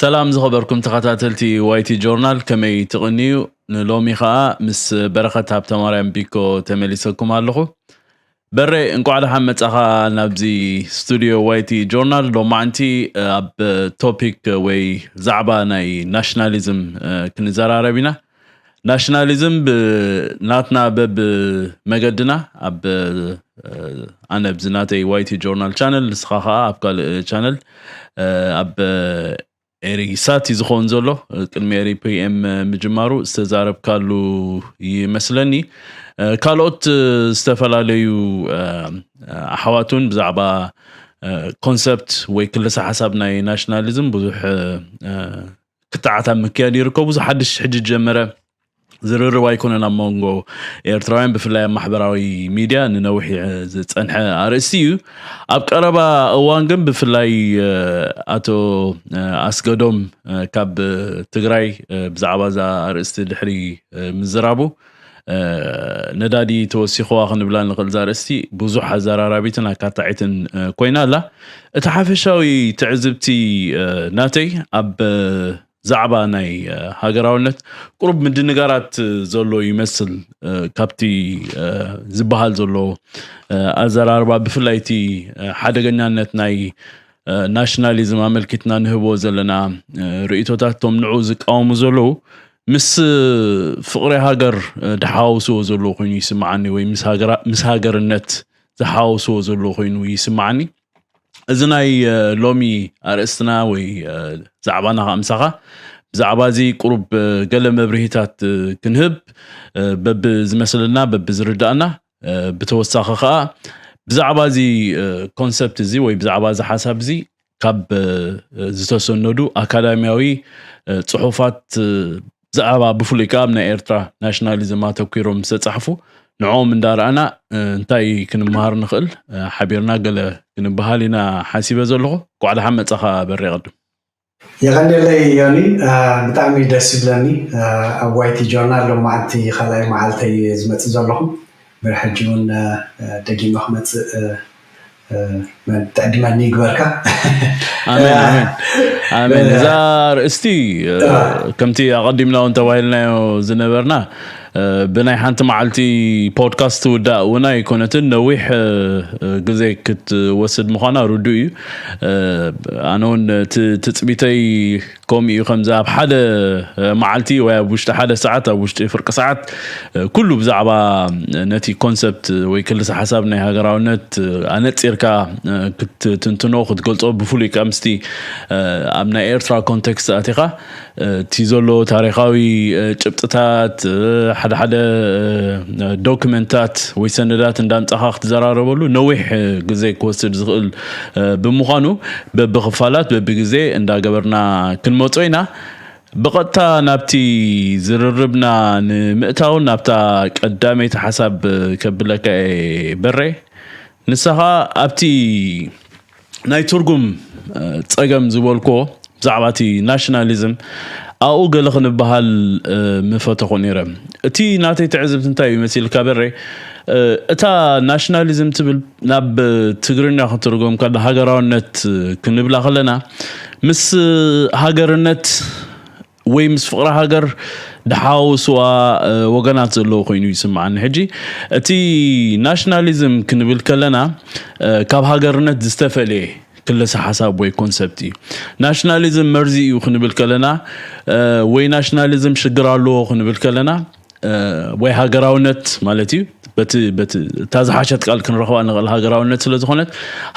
ሰላም ዝኸበርኩም ተኸታተልቲ ዋይቲ ጆርናል፣ ከመይ ትቕንዩ? ንሎሚ ኸኣ ምስ በረኸት ሃብተማርያም ቢኮ ተመሊሰኩም ኣለኹ። በሬ፣ እንቋዕ ደሓን መጻኻ ናብዚ ስቱድዮ ዋይቲ ጆርናል። ሎማዕንቲ ኣብ ቶፒክ ወይ ዛዕባ ናይ ናሽናሊዝም ክንዘራረብ ኢና። ናሽናሊዝም ብናትና በብ መገድና ኣብ ኣነ ኣብዚ ናተይ ዋይቲ ጆርናል ቻነል፣ ንስኻ ኸኣ ኣብ ካልእ ቻነል ኣብ ኤሪ ሳት እዩ ዝኸውን ዘሎ። ቅድሚ ኤሪ ፒ ኤም ምጅማሩ ዝተዛረብካሉ ይመስለኒ። ካልኦት ዝተፈላለዩ ኣሕዋት እውን ብዛዕባ ኮንሰፕት ወይ ክልሰ ሓሳብ ናይ ናሽናሊዝም ብዙሕ ክትዓት ኣብ ምክያድ ይርከቡ። እዚ ሓድሽ ሕጂ ጀመረ ዝርርብ ኣይኮነን ኣብ መንጎ ኤርትራውያን፣ ብፍላይ ኣብ ማሕበራዊ ሚድያ ንነዊሕ ዝጸንሐ ኣርእስቲ እዩ። ኣብ ቀረባ እዋን ግን ብፍላይ ኣቶ ኣስገዶም ካብ ትግራይ ብዛዕባ እዛ ኣርእስቲ ድሕሪ ምዝራቡ፣ ነዳዲ ተወሲኽዋ ክንብላ ንኽእል። እዛ ኣርእስቲ ብዙሕ ኣዘራራቢትን ኣካታዒትን ኮይና ኣላ። እቲ ሓፈሻዊ ትዕዝብቲ ናተይ ኣብ ዛዕባ ናይ ሃገራውነት ቁሩብ ምድንጋራት ዘሎ ይመስል። ካብቲ ዝበሃል ዘሎ ኣዘራርባ፣ ብፍላይ እቲ ሓደገኛነት ናይ ናሽናሊዝም ኣመልኪትና ንህቦ ዘለና ርእይቶታት፣ እቶም ንዑ ዝቃወሙ ዘለዉ ምስ ፍቕሪ ሃገር ዝሓዋውስዎ ዘለዉ ኮይኑ ይስምዓኒ፣ ወይ ምስ ሃገራ-፣ ምስ ሃገርነት ዝሓዋውስዎ ዘለዉ ኮይኑ ይስምዓኒ። እዚ ናይ ሎሚ ኣርእስትና ወይ ዛዕባና ከዓ ምሳኻ ብዛዕባ እዚ ቁሩብ ገለ መብርሂታት ክንህብ፣ በብዝመስለና በብዝርዳእና፣ ብተወሳኺ ከዓ ብዛዕባ እዚ ኮንሰፕት እዚ ወይ ብዛዕባ እዚ ሓሳብ እዚ ካብ ዝተሰነዱ ኣካዳሚያዊ ጽሑፋት ብዛዕባ ብፍሉይ ከዓ ኣብ ናይ ኤርትራ ናሽናሊዝም ኣተኲሮም ዝተጻሕፉ ንዕኦም እንዳረኣና እንታይ ክንመሃር ንኽእል ሓቢርና ገለ ክንበሃል ኢና ሓሲበ ዘለኹ። እንኳዕ ደሓን መጻኻ በሬ። ቅድም የቐንየለይ ዮኒ፣ ብጣዕሚ ደስ ይብለኒ። ኣብ ዋይቲ ጆርናል ሎማዓንቲ ካልኣይ መዓልተይ ዝመጽእ ዘለኹ። ብሕጂ እውን ደጊመ ክመጽእ ትዕድመኒ ይግበርካ። ኣሜን ኣሜን ኣሜን። እዛ ርእስቲ ከምቲ ኣቐዲምና እውን ተባሂልናዮ ዝነበርና ብናይ ሓንቲ መዓልቲ ፖድካስት ትውዳእ እውን ኣይኮነትን፣ ነዊሕ ግዜ ክትወስድ ምዃና ርዱእ እዩ። ኣነ እውን ትጽቢተይ ከምኡ እዩ። ከምዚ ኣብ ሓደ መዓልቲ ወይ ኣብ ውሽጢ ሓደ ሰዓት፣ ኣብ ውሽጢ ፍርቂ ሰዓት ኩሉ ብዛዕባ ነቲ ኮንሰፕት ወይ ክልሰ ሓሳብ ናይ ሃገራውነት ኣነጺርካ ክትትንትኖ ክትገልጾ፣ ብፍሉይ ከዓ ምስቲ ኣብ ናይ ኤርትራ ኮንቴክስት ኣቲኻ እቲ ዘሎ ታሪኻዊ ጭብጥታት፣ ሓደ ሓደ ዶክመንታት ወይ ሰነዳት እንዳምጻኻ ክትዘራረበሉ ነዊሕ ግዜ ክወስድ ዝኽእል ብምዃኑ፣ በብኽፋላት በብግዜ እንዳገበርና ክንመጾ ኢና። ብቐጥታ ናብቲ ዝርርብና ንምእታው፣ ናብታ ቀዳመይቲ ሓሳብ ከብለካ እየ በሬ። ንሳኻ ኣብቲ ናይ ትርጉም ጸገም ዝበልኮ ብዛዕባ እቲ ናሽናሊዝም ኣብኡ ገለ ክንበሃል ምፈተኹ ነይረ። እቲ ናተይ ትዕዝብቲ እንታይ እዩ መሲልካ በሬ? እታ ናሽናሊዝም ትብል ናብ ትግርኛ ክትርጎም ከላ ሃገራውነት ክንብላ ከለና ምስ ሃገርነት ወይ ምስ ፍቕሪ ሃገር ድሓውስዋ ወገናት ዘለዎ ኮይኑ ይስምዓኒ። ሕጂ እቲ ናሽናሊዝም ክንብል ከለና ካብ ሃገርነት ዝተፈለየ ክልሰ ሓሳብ ወይ ኮንሰፕት እዩ። ናሽናሊዝም መርዚ እዩ ክንብል ከለና ወይ ናሽናሊዝም ሽግር ኣለዎ ክንብል ከለና ወይ ሃገራውነት ማለት እዩ። በቲ በቲ እታ ዝሓሸት ቃል ክንረኽባ ንኽእል ሃገራውነት ስለ ዝኾነት፣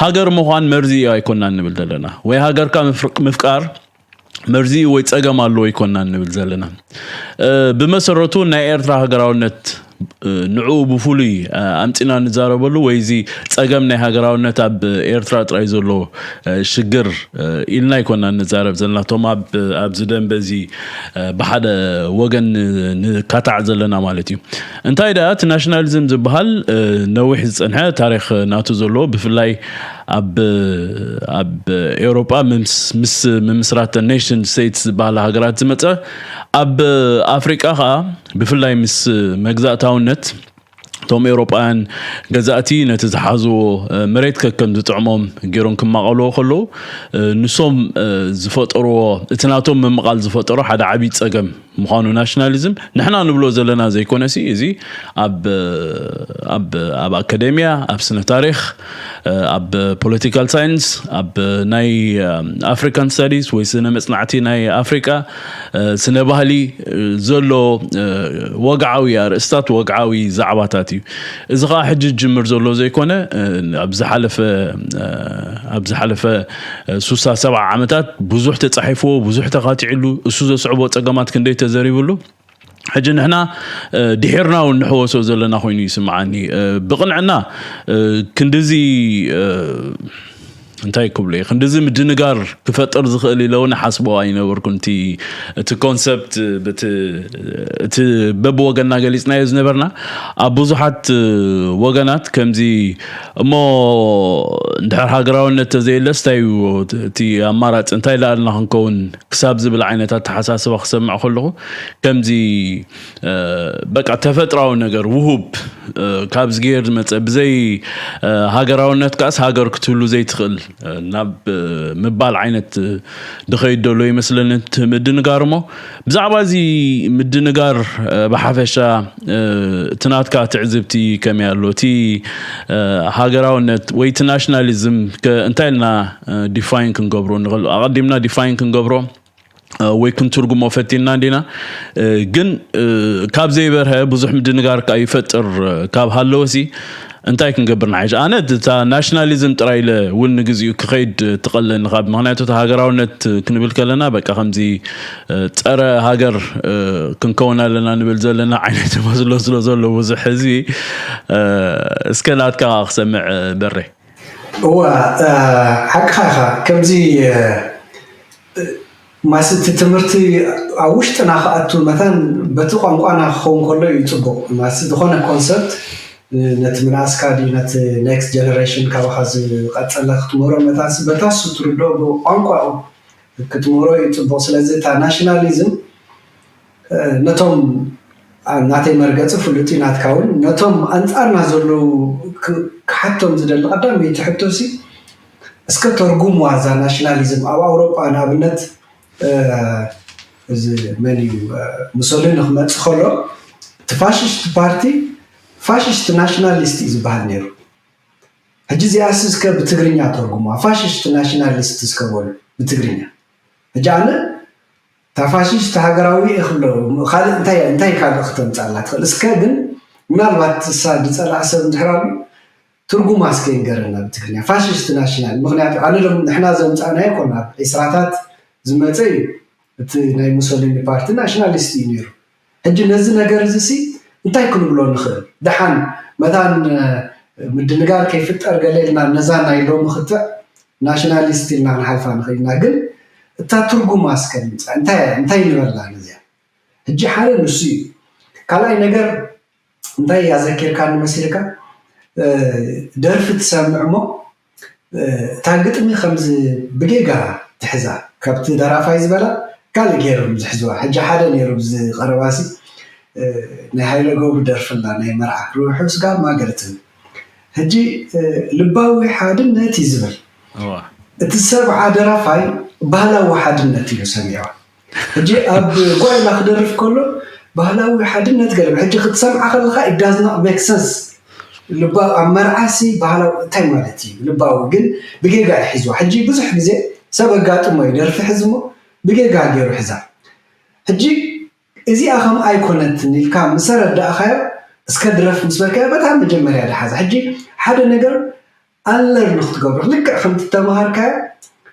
ሃገር ምዃን መርዚ እዩ ኣይኮናን ንብል ዘለና። ወይ ሃገርካ ምፍቃር መርዚ ወይ ጸገም ኣለዎ ኣይኮናን ንብል ዘለና። ብመሰረቱ ናይ ኤርትራ ሃገራውነት ንዕኡ ብፍሉይ ኣምጺና ንዛረበሉ ወይ እዚ ጸገም ናይ ሃገራውነት ኣብ ኤርትራ ጥራይ ዘሎ ሽግር ኢልና ኣይኮናን ንዛረብ ዘለና። እቶም ኣብዚ ደንበ እዚ ብሓደ ወገን ንካታዕ ዘለና ማለት እዩ። እንታይ ደኣ እቲ ናሽናሊዝም ዝበሃል ነዊሕ ዝጸንሐ ታሪኽ ናቱ ዘለዎ፣ ብፍላይ ኣብ ኣብ ኤውሮጳ ምስ ምስ ምምስራት ኔሽን ስቴትስ ዝበሃላ ሃገራት ዝመጸ፣ ኣብ ኣፍሪቃ ኸኣ ብፍላይ ምስ መግዛእታውነት እቶም ኤውሮጳውያን ገዛእቲ ነቲ ዝሓዝዎ መሬት ከከም ዝጥዕሞም ገይሮም ክማቐልዎ ከለዉ፣ ንሶም ዝፈጠርዎ፣ እቲ ናቶም ምምቓል ዝፈጠሮ ሓደ ዓብዪ ጸገም ምዃኑ ናሽናሊዝም ንሕና ንብሎ ዘለና ዘይኮነሲ፣ እዚ ኣብ ኣብ ኣብ ኣካደሚያ፣ ኣብ ስነ ታሪኽ፣ ኣብ ፖለቲካል ሳይንስ፣ ኣብ ናይ ኣፍሪካን ስታዲስ ወይ ስነ መጽናዕቲ ናይ ኣፍሪካ፣ ስነ ባህሊ ዘሎ ወግዓዊ ኣርእስታት፣ ወግዓዊ ዛዕባታት እዩ። እዚ ከዓ ሕጂ ዝጅምር ዘሎ ዘይኮነ፣ ኣብ ዝሓለፈ ኣብ ዝሓለፈ ሱሳ ሰብዓ ዓመታት ብዙሕ ተጻሒፍዎ፣ ብዙሕ ተኻቲዕሉ፣ እሱ ዘስዕቦ ጸገማት ክንደይ ተዘሪብሉ። ሕጂ ንሕና ድሒርና እውን ንሕወሶ ዘለና ኮይኑ ይስምዓኒ። ብቕንዕና ክንድዚ እንታይ ክብሎ እየ፣ ክንድዚ ምድንጋር ክፈጥር ዝኽእል ኢለ እውን ሓስቦ ኣይነበርኩን። እቲ እቲ ኮንሰፕት እቲ በብወገንና ገሊጽናዮ ዝነበርና፣ ኣብ ብዙሓት ወገናት ከምዚ፣ እሞ እንድሕር ሃገራውነት ተዘየለስ እንታይ እዩ እቲ ኣማራጺ፣ እንታይ ላኣልና ክንከውን ክሳብ ዝብል ዓይነት ኣተሓሳስባ ክሰምዕ ከለኹ፣ ከምዚ በቃ ተፈጥራዊ ነገር ውሁብ ካብዚ ገይር ዝመፀ፣ ብዘይ ሃገራውነት ከኣስ ሃገር ክትህሉ ዘይትኽእል ናብ ምባል ዓይነት ድኸይድ ደሎ ይመስለኒ እቲ ምድንጋር። እሞ ብዛዕባ እዚ ምድንጋር ብሓፈሻ እቲ ናትካ ትዕዝብቲ ከመይ ኣሎ? እቲ ሃገራውነት ወይ እቲ ናሽናሊዝም እንታይ ኢልና ዲፋይን ክንገብሮ ንኽእል? ኣቐዲምና ዲፋይን ክንገብሮ ወይ ክንትርጉሞ ፈቲንና እንዲና። ግን ካብ ዘይበርሀ ብዙሕ ምድንጋር ከዓ ይፈጥር ካብ ሃለወሲ እንታይ ክንገብር ንሓይሽ? ኣነ እታ ናሽናሊዝም ጥራይ ኢለ እውን ንግዚኡ ክኸይድ ትቐለኒ ካብ፣ ምክንያቱ እታ ሃገራውነት ክንብል ከለና በቃ ከምዚ ጸረ ሃገር ክንከውን ኣለና ንብል ዘለና ዓይነት መስሎ ስለ ዘሎ ብዙሕ ህዝቢ። እስከ ናትካ ክሰምዕ በሬ። እዋ፣ ሓቅኻ ኢኻ። ከምዚ ማስ እቲ ትምህርቲ ኣብ ውሽጥና ክኣቱ መታን በቲ ቋንቋና ክኸውን ከሎ እዩ ጽቡቕ። ማስ ዝኾነ ኮንሰፕት ነቲ ምንኣስካ ድዩ ነቲ ኔክስት ጀነሬሽን ካባኻ ዝቐጸለ ክትምህሮ መታንስ በታሱ ትርድኦ ብቋንቋ ክትምህሮ እዩ ጽቡቕ። ስለዚ እታ ናሽናሊዝም ነቶም ናተይ መርገፂ ፍሉጥ እዩ ናትካ እውን ነቶም ኣንፃርና ዘለዉ ክሓቶም ዝደሊ ቀዳመይቲ ሕቶ ሲ እስከ ተርጉምዋ እዛ ናሽናሊዝም ኣብ ኣውሮጳ ንኣብነት እዚ መን እዩ ሙሶሊኒ ክመፅእ ከሎ እቲ ፋሽስት ፓርቲ ፋሽስት ናሽናሊስት እዩ ዝበሃል ነይሩ ሕጂ እዚኣስ እስከ ብትግርኛ ተርጉምዋ ፋሽስት ናሽናሊስት እስከ በሉ ብትግርኛ ሕጂ ኣነ እታ ፋሽስት ሃገራዊ እየ ክብሎ ካልእ እንታይ እንታይ ካልእ ክተምፃላ ትኽእል እስከ ግን ምናልባት እሳ ዝፀልኣ ሰብ እንድሕር ኣሎ ትርጉማ እስከ ይንገረና ብትግርኛ ፋሽስት ናሽናል ምክንያቱ ኣነ ሎም ንሕና ዘምፃእናዮ ኮና ኣብ ዒስራታት ዝመፀ እዩ እቲ ናይ ሙሶሊኒ ፓርቲ ናሽናሊስት እዩ ነይሩ ሕጂ ነዚ ነገር እዚ ሲ እንታይ ክንብሎ ንኽእል ደሓን መታን ምድንጋር ከይፍጠር ገለ ኢልና ነዛ ናይ ሎሚ ክትዕ ናሽናሊስት ኢልና ክንሓልፋ ንኽእል ኢና ግን እታ ትርጉማ እስከ ንምፃእ እንታይ እንታይ ንበላ ነዚኣ ሕጂ ሓደ ንሱ እዩ ካልኣይ ነገር እንታይ ያዘኪርካ ንመሲልካ ደርፊ ትሰምዕ እሞ እታ ግጥሚ ከምዚ ብጌጋ ትሕዛ ካብቲ ደራፋይ ዝበላ ካልእ ገይሮም ዝሕዝዋ ሕጂ ሓደ ነይሩ ብዚ ቀረባሲ ናይ ሃይለ ገብሩ ደርፍላ ናይ መርዓ ርሑስ ጋማ ገርትን ሕጂ ልባዊ ሓድነት እዩ ዝብል እቲ ሰብዓ ደራፋይ ባህላዊ ሓድነት ኢሉ ሰሚዕዋ ሕጂ ኣብ ጓይላ ክደርፍ ከሎ ባህላዊ ሓድነት ገለ ሕጂ ክትሰምዓ ከለካ it does not make sense ልባ ኣብ መርዓሲ ባህላዊ እንታይ ማለት እዩ ልባዊ ግን ብጌጋ ይሕዝዋ ሕጂ ብዙሕ ግዜ ሰብ ኣጋጥሞ እዩ ደርፊ ሕዝሞ ብጌጋ ገይሩ ሕዛ ሕጂ እዚኣ ከም ኣይኮነትን ኢልካ ምስ ኣረዳእኻዮ እስከ ድረፍ ምስ በልካዮ በታ መጀመርያ ድሓዛ ሕጂ ሓደ ነገር ኣንለርን ክትገብሮ ልክዕ ከምቲ ተምሃርካዮ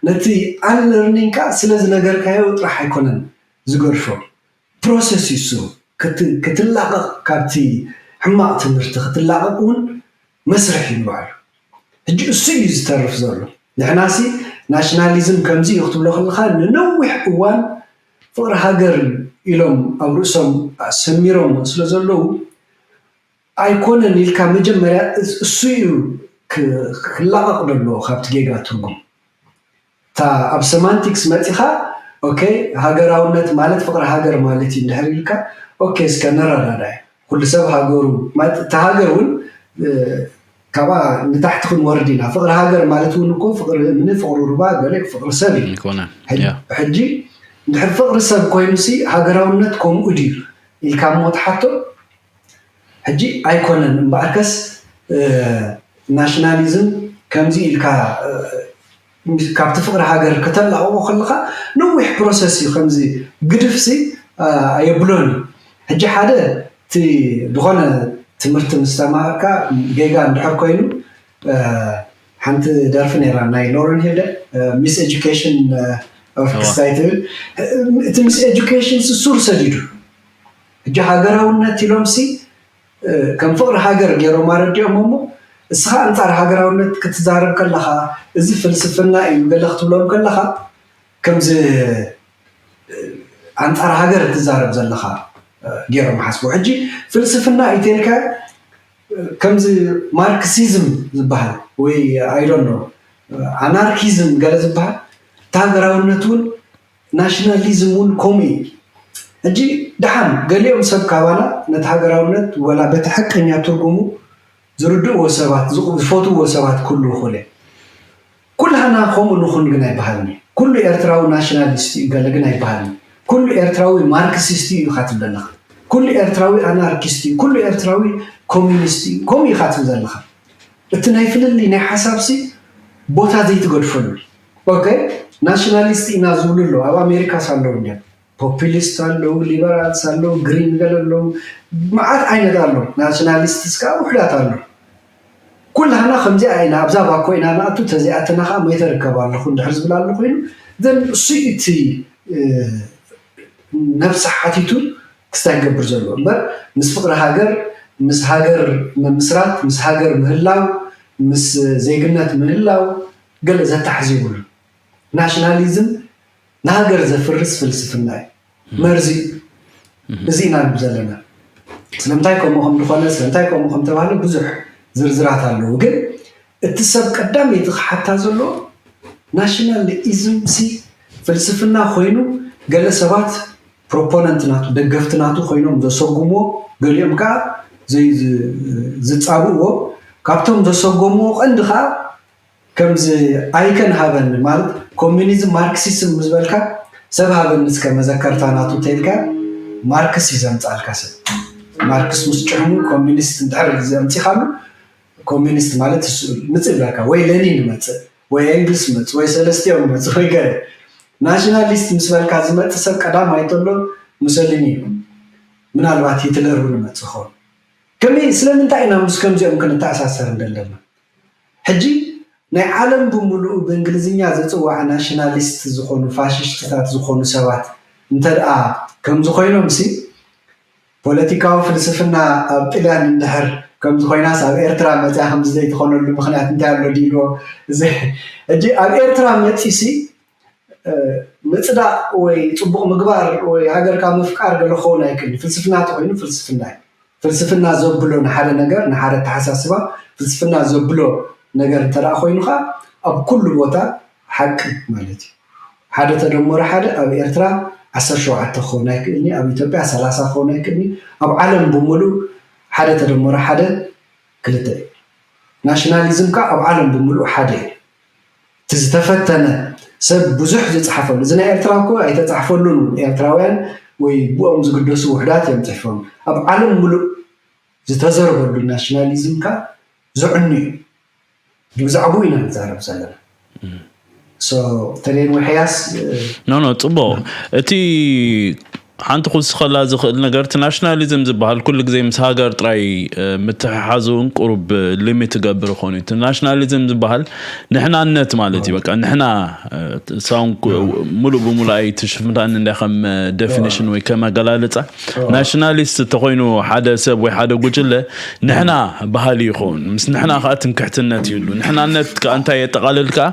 ነቲ ኣንለርኒንካ ስለ ዝነገርካዮ ጥራሕ ኣይኮነን ዝገድፎ ፕሮሰስ እዩ እሱ ክትላቐቕ ካብቲ ሕማቕ ትምህርቲ ክትላቐቕ እውን መስርሕ እዩ ንባዕሉ ሕጂ እሱ እዩ ዝተርፍ ዘሎ ንሕናሲ ናሽናሊዝም ከምዚ እዩ ክትብሎ ከለካ ንነዊሕ እዋን ፍቕሪ ሃገር ኢሎም ኣብ ርእሶም ሰሚሮም ስለ ዘለዉ ኣይኮነን ኢልካ መጀመርያ እሱ እዩ ክላቐቕ ዘለዎ ካብቲ ጌጋ ትርጉም እታ ኣብ ሰማንቲክስ መፂኻ ኦኬ ሃገራውነት ማለት ፍቕሪ ሃገር ማለት እዩ እንድሕር ኢልካ ኦኬ እስከ ንረዳዳይ ኩሉ ሰብ ሃገሩ ማለት እቲ ሃገር እውን ካብኣ ንታሕቲ ክንወርድ ኢና። ፍቕሪ ሃገር ማለት እውን እኮ ፍቕሪ እምኒ፣ ፍቕሪ ሩባ፣ ገለ ፍቕሪ ሰብ እዩ። ይኮነ። ሕጂ እንድሕር ፍቕሪ ሰብ ኮይኑ ሲ ሃገራውነት ከምኡ ድዩ ኢልካ እሞ ትሓቶ። ሕጂ ኣይኮነን እምበኣርከስ ናሽናሊዝም ከምዚ ኢልካ ካብቲ ፍቕሪ ሃገር ከተላቕቆ ከለካ ነዊሕ ፕሮሰስ እዩ። ከምዚ ግድፍ ሲ ኣየብሎን እዩ። ሕጂ ሓደ እቲ ዝኾነ ትምህርቲ ምስ ተማሃርካ ጌጋ እንድሕር ኮይኑ ሓንቲ ደርፊ ነይራ ናይ ሎረን ሄደ ሚስ ኤጁኬሽን ክስታይ ትብል። እቲ ሚስ ኤጁኬሽን ሱር ሰዲዱ ሕጂ ሃገራውነት ኢሎም ሲ ከም ፍቕሪ ሃገር ገይሮም ኣረዲኦም እሞ እስኻ ኣንጻር ሃገራውነት ክትዛረብ ከለኻ እዚ ፍልስፍና እዩ ገለ ክትብሎም ከለኻ ከምዚ ኣንጻር ሃገር ትዛረብ ዘለኻ ገይሮም ሓስቡ። ሕጂ ፍልስፍና ኢተልካ ከምዚ ማርክሲዝም ዝበሃል ወይ ኣይዶኖ ኣናርኪዝም ገለ ዝበሃል እቲ ሃገራውነት እውን ናሽናሊዝም እውን ከምኡ እዩ። ሕጂ ደሓን ገሊኦም ሰብ ካባና ነቲ ሃገራውነት ወላ በቲ ሓቀኛ ትርጉሙ ዝርድእዎ ሰባት ዝፈትዎ ሰባት ክህልዉ ይኽእሉ እዮም። ኩላህና ከምኡ ንኹን ግን ኣይበሃልን እዩ። ኩሉ ኤርትራዊ ናሽናሊስት እዩ ገለ ግን ኣይበሃልን እዩ። ኩሉ ኤርትራዊ ማርክሲስት እዩ ኢኻ ትብለና። ኩሉ ኤርትራዊ ኣናርኪስት እዩ። ኩሉ ኤርትራዊ ኮሚኒስት እዩ። ከምኡ ኢኻ ትብል ዘለኻ። እቲ ናይ ፍልልይ ናይ ሓሳብሲ ቦታ ዘይትገድፈሉ። ኦኬ ናሽናሊስት ኢና ዝብሉ ኣለዉ። ኣብ ኣሜሪካስ ኣለዉ እንዲም ፖፒሊስት ኣለዉ፣ ሊበራልስ ኣለዉ፣ ግሪን ገለ ኣለዉ፣ መዓት ዓይነት ኣሎ። ናሽናሊስትስ ከዓ ውሕዳት ኣሎ። ኩላህና ከምዚኣ ኢና። ኣብዛ ባኮ ኢና ንኣቱ፣ ተዚኣትና ከዓ መይተ ርከብ ኣለኹ እንድሕር ዝብል ኣሎ ኮይኑ ዘን እሱ እቲ ነብሲ ሓቲቱ ክስታይ ክገብር ዘለዎ እምበር ምስ ፍቅሪ ሃገር ምስ ሃገር ምምስራት ምስ ሃገር ምህላው ምስ ዜግነት ምህላው ገለ ዘተሓሕዝ የብሉ። ናሽናሊዝም ንሃገር ዘፍርስ ፍልስፍና እዩ፣ መርዚ እዩ። እዚ ኢና ንብ ዘለና። ስለምንታይ ከምኡ ከም ዝኾነ ስለምንታይ ከምኡ ከም ተባህለ ብዙሕ ዝርዝራት ኣለዉ። ግን እቲ ሰብ ቀዳመይቲ ክሓታ ዘሎ ናሽናሊዝም ሲ ፍልስፍና ኮይኑ ገለ ሰባት ፕሮፖነንት ናቱ ደገፍቲ ናቱ ኮይኖም ዘሰጉምዎ ገሊኦም ከዓ ዝፃብእዎ ካብቶም ዘሰጎምዎ ቀንዲ ከዓ ከምዚ ኣይከን ሃበኒ ማለት ኮሚኒዝም ማርክሲዝም ምስ በልካ ሰብ ሃበኒ እስከ መዘከርታ ናቱ ተይልካ ማርክስ እዩ ዘምፃልካ ሰብ ማርክስ ምስ ጭሕሙ ኮሚኒስት እንድሕር ዘምፂኻሉ ኮሚኒስት ማለት ምፅእ ይብለካ ወይ ለኒን ይመፅእ ወይ ኤንግልስ ይመፅእ ወይ ሰለስቲኦም ይመፅእ ወይ ገለ ናሽናሊስት ምስ በልካ ዝመፅእ ሰብ ቀዳማይ ተሎ ሙሰሊኒ እዩ ምናልባት ሂትለር እውን ይመፅእ ኸውን ከመይ ስለምንታይ ኢና ምስ ከምዚኦም ክንተኣሳሰር እንደለና ሕጂ ናይ ዓለም ብምሉኡ ብእንግሊዝኛ ዝፅዋዕ ናሽናሊስት ዝኾኑ ፋሽስትታት ዝኾኑ ሰባት እንተደኣ ከምዚ ኮይኖም ሲ ፖለቲካዊ ፍልስፍና ኣብ ጥልያን እንድሕር ከምዚ ኮይናስ ኣብ ኤርትራ መፅያ ከምዚ ዘይትኾነሉ ምክንያት እንታይ ኣሎ ድኢልዎ እዚ ሕጂ ኣብ ኤርትራ መፂ ሲ ምፅዳቕ ወይ ፅቡቕ ምግባር ወይ ሃገርካ ምፍቃር ገለ ክኸውን ኣይክእል ፍልስፍና ተኮይኑ ፍልስፍና እዩ ፍልስፍና ዘብሎ ንሓደ ነገር ንሓደ ተሓሳስባ ፍልስፍና ዘብሎ ነገር እንተ ኮይኑ ከዓ ኣብ ኩሉ ቦታ ሓቂ ማለት እዩ ሓደ ተደመሮ ሓደ ኣብ ኤርትራ ዓሰርተ ሸውዓተ ክኸውን ኣይክእልኒ ኣብ ኢትዮጵያ ሰላሳ ክኸውን ኣይክእልኒ ኣብ ዓለም ብምሉእ ሓደ ተደመሮ ሓደ ክልተ እዩ ናሽናሊዝም ከዓ ኣብ ዓለም ብምሉእ ሓደ እዩ እቲ ዝተፈተነ ሰብ ብዙሕ ዝፅሓፈሉ እዚ ናይ ኤርትራ እኮ ኣይተፃሕፈሉን እውን ኤርትራውያን ወይ ብኦም ዝግደሱ ውሕዳት እዮም ፅሕፎም ኣብ ዓለም ምሉእ ዝተዘርበሉ ናሽናሊዝም ከዓ ዝዕኑ እዩ ብዛዕባኡ ኢና ንዛረብ ዘለና ተለየን ውሕያስ ኖ ኖ ፅቡቅ እቲ ሓንቲ ክውስኸላ ዝኽእል ነገር እቲ ናሽናሊዝም ዝበሃል ኩሉ ግዜ ምስ ሃገር ጥራይ ምትሕሓዙ እውን ቁሩብ ሊሚት ትገብር ይኾኑ እቲ ናሽናሊዝም ዝበሃል ንሕናነት ማለት እዩ በቃ ንሕና ሳውን ሙሉእ ብሙሉእ ኣይትሽፍንታን እንዳ ከም ዴፊኒሽን ወይ ከም ኣገላልፃ ናሽናሊስት እንተኮይኑ ሓደ ሰብ ወይ ሓደ ጉጅለ ንሕና ባህሊ ይኸውን ምስ ንሕና ከዓ ትምክሕትነት ይህሉ ንሕናነት ከዓ እንታይ የጠቃልል ከዓ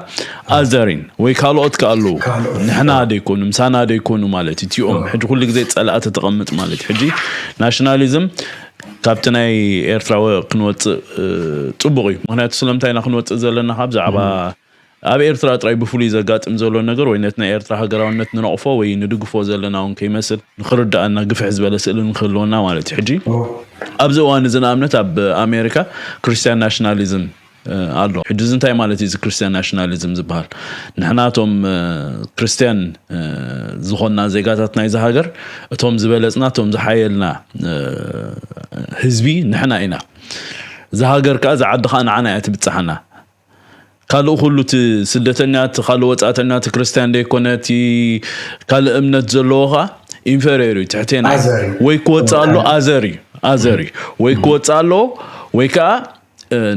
ኣዘሪን ወይ ካልኦት ከዓ ኣለዉ ንሕና ደይኮኑ ምሳና ደይኮኑ ማለት እዩ እቲኦም ሕጂ ኩሉ ግዜ ፀላእቲ ተቐምጥ ማለት እዩ ሕጂ ናሽናሊዝም ካብቲ ናይ ኤርትራዊ ክንወፅእ ፅቡቅ እዩ ምክንያቱ ስለምንታይ ኢና ክንወፅእ ዘለና ካብ ብዛዕባ ኣብ ኤርትራ ጥራይ ብፍሉይ ዘጋጥም ዘሎ ነገር ወይ ነቲ ናይ ኤርትራ ሃገራውነት ንነቕፎ ወይ ንድግፎ ዘለና እውን ከይመስል ንኽርዳኣና ግፍሕ ዝበለ ስእሊ ንክህልወና ማለት እዩ። ሕጂ ኣብዚ እዋን እዚ ንኣብነት ኣብ ኣሜሪካ ክርስቲያን ናሽናሊዝም ኣሎ። ሕጂ እዚ እንታይ ማለት እዩ? እዚ ክርስቲያን ናሽናሊዝም ዝበሃል ንሕናቶም ክርስቲያን ዝኾንና ዜጋታት ናይዚ ሃገር እቶም ዝበለፅና እቶም ዝሓየልና ህዝቢ ንሕና ኢና። እዚ ሃገር ከዓ እዚ ዓዲ ከዓ ንዓና እያ ትብፅሓና። ካልእ ኩሉ እቲ ስደተኛ እቲ ካልእ ወፃእተኛ እቲ ክርስቲያን ዘይኮነ እቲ ካልእ እምነት ዘለዎ ከዓ ኢንፌሪየር እዩ፣ ትሕቴና እዩ። ወይ ክወፅእ ኣሎ ኣዘር እዩ ኣዘር እዩ ወይ ክወፅእ ኣሎ ወይ ከዓ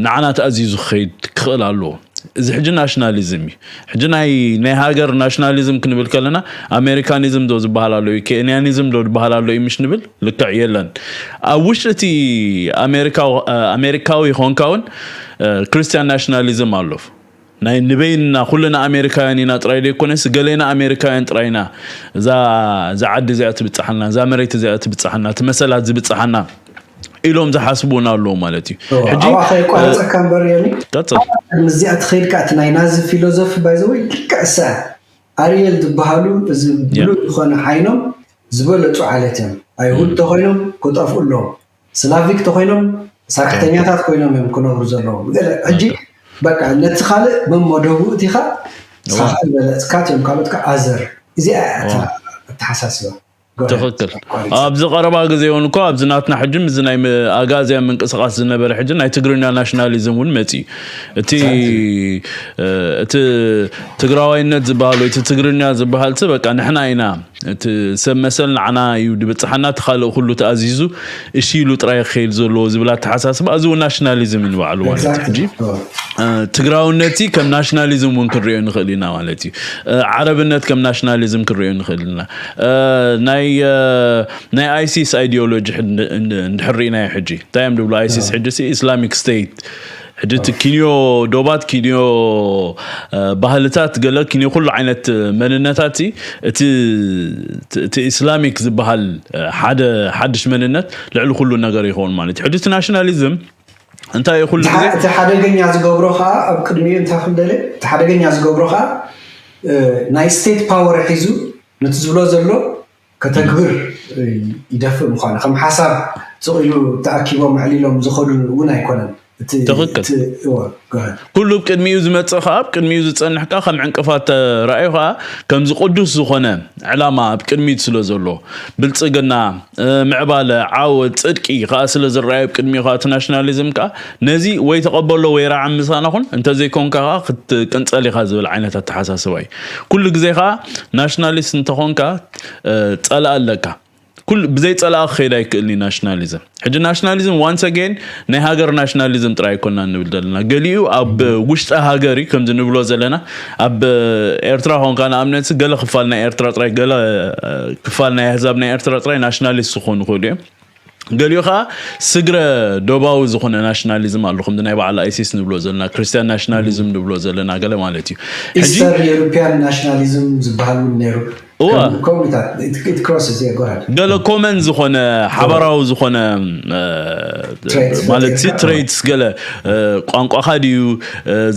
ንዓና ተኣዚዙ ክኸይድ ክኽእል ኣለዎ። እዚ ሕጂ ናሽናሊዝም እዩ። ሕጂ ናይ ናይ ሃገር ናሽናሊዝም ክንብል ከለና ኣሜሪካኒዝም ዶ ዝበሃል ኣሎ እዩ፣ ኬንያኒዝም ዶ ዝበሃል ኣሎ እዩ ምሽ ንብል ልክዕ የለን። ኣብ ውሽጢ እቲ ኣሜሪካዊ ኮንካ እውን ክርስቲያን ናሽናሊዝም ኣሎ። ናይ ንበይንና ኩልና ኣሜሪካውያን ኢና ጥራይ ዘይኮነስ ገሌና ኣሜሪካውያን ጥራይ ኢና እዛ እዛ ዓዲ እዚኣ ትብፅሓልና፣ እዛ መሬት እዚኣ ትብፅሓልና፣ እቲ መሰላት ዝብፅሓና ኢሎም ዝሓስቡ እውን ኣለዉ ማለት እዩ። ሕጂ ኣብኣ ከየቋረፀካ እምበር ዮኒ፣ ቀፅል። ምስዚኣ ትኸይድ ከዓ እቲ ናይ ናዚ ፊሎዞፊ ባይዘወይ ልክዕ እሳ ኣርየል ዝበሃሉ እዚ ብሉይ ዝኾነ ሓይኖም ዝበለፁ ዓለት እዮም። ኣይሁድ ተኮይኖም ክጠፍኡ ኣለዎም። ስላቪክ ተኮይኖም ሰራሕተኛታት ኮይኖም እዮም ክነብሩ ዘለዎም። ገለ ሕጂ በቃ ነቲ ካልእ መመደቡ እቲኻ ንስኻ ዝበለፅካ እዮም ካልኦት ከዓ ኣዘር። እዚኣ እያ እታ ኣተሓሳስባ። ትኽክል። ኣብዚ ቀረባ ግዜ እውን እኮ ኣብዚ ናትና ሕጂ እዚ ናይ ኣጋዝያ ምንቅስቃስ ዝነበረ ሕጂ ናይ ትግርኛ ናሽናሊዝም እውን መፂ እቲ እቲ ትግራዋይነት ዝበሃል ወይ እቲ ትግርኛ ዝበሃል ሲ በቃ ንሕና ኢና እቲ ሰብ መሰል ንዓና እዩ ድብፅሓና እቲ ካልእ ኩሉ ተኣዚዙ እሺ ኢሉ ጥራይ ክኸይድ ዘለዎ ዝብል ኣተሓሳስባ እዚ እውን ናሽናሊዝም እዩ ንባዕሉ ማለት እዩ። ሕጂ ትግራውነት ከም ናሽናሊዝም እውን ክንሪኦ ንኽእል ኢና ማለት እዩ። ዓረብነት ከም ናሽናሊዝም ክንሪኦ ንኽእል ኢና። ናይ ናይ ኣይሲስ ኣይዲዮሎጂ እንድሕር ርኢናዮ ሕጂ እንታይ እዮም ድብሉ? ኣይሲስ ሕጂ ሲ ኢስላሚክ ስቴት ሕጂ እቲ ኪንዮ ዶባት ኪንዮ ባህልታት ገለ ኪንዮ ኩሉ ዓይነት መንነታት እቲ እቲ ኢስላሚክ ዝበሃል ሓደ ሓድሽ መንነት ልዕሊ ኩሉ ነገር ይኸውን ማለት እዩ። ሕጂ እቲ ናሽናሊዝም እንታይ እዩ ኩሉ ግዜ እቲ ሓደገኛ ዝገብሮ ከዓ ኣብ ቅድሚኡ እንታይ ክደለ እቲ ሓደገኛ ዝገብሮ ከዓ ናይ ስቴት ፓወር ሒዙ ነቲ ዝብሎ ዘሎ ከተግብር ይደፍእ ምዃኑ ከም ሓሳብ ስቕ ኢሉ ተኣኪቦም ኣዕሊሎም ዝኸዱ እውን ኣይኮነን። ትኽክል። ኩሉ ኣብ ቅድሚኡ ዝመፅእ ከዓ ኣብ ቅድሚኡ ዝፀንሕ ከዓ ከም ዕንቅፋት ተራእዩ ከዓ ከምዚ ቅዱስ ዝኾነ ዕላማ ኣብ ቅድሚት ስለ ዘሎ ብልፅግና ምዕባለ ዓወት ፅድቂ ከዓ ስለ ዝረኣዩ ኣብ ቅድሚኡ ከዓ እቲ ናሽናሊዝም ከዓ ነዚ ወይ ተቐበሎ ወይ ረዓ ምሳና ኩን እንተዘይኮንካ ከዓ ክትቅንፀል ኢኻ ዝብል ዓይነት ኣተሓሳስባ እዩ። ኩሉ ግዜ ከዓ ናሽናሊስት እንተኾንካ ፀላእ ኣለካ። ኩሉ ብዘይ ፀላእ ክኸይድ ኣይክእልን እዩ ናሽናሊዝም። ሕጂ ናሽናሊዝም ዋንስ ኣጌን ናይ ሃገር ናሽናሊዝም ጥራይ ኣይኮና ንብል ዘለና። ገሊኡ ኣብ ውሽጢ ሃገር እዩ ከምዚ ንብሎ ዘለና። ኣብ ኤርትራ ኾንካ ንኣብነት ገለ ክፋል ናይ ኤርትራ ጥራይ ገለ ክፋል ናይ ኣህዛብ ናይ ኤርትራ ጥራይ ናሽናሊስት ክኾኑ ይኽእሉ እዮም። ገሊኡ ከዓ ስግረ ዶባዊ ዝኾነ ናሽናሊዝም ኣሎ ከምዚ ናይ በዓል ኣይሲስ ንብሎ ዘለና ክርስቲያን ናሽናሊዝም ንብሎ ዘለና ገለ ማለት እዩ። ሕጂ ኢስተርን ዩሮፒያን ናሽናሊዝም ዝበሃል እውን ነይሩ። እዋ ከምኡታት ገለ ኮመን ዝኾነ ሓበራዊ ዝኾነ ማለት ሲ ትሬትስ ገለ ቋንቋኻ ድዩ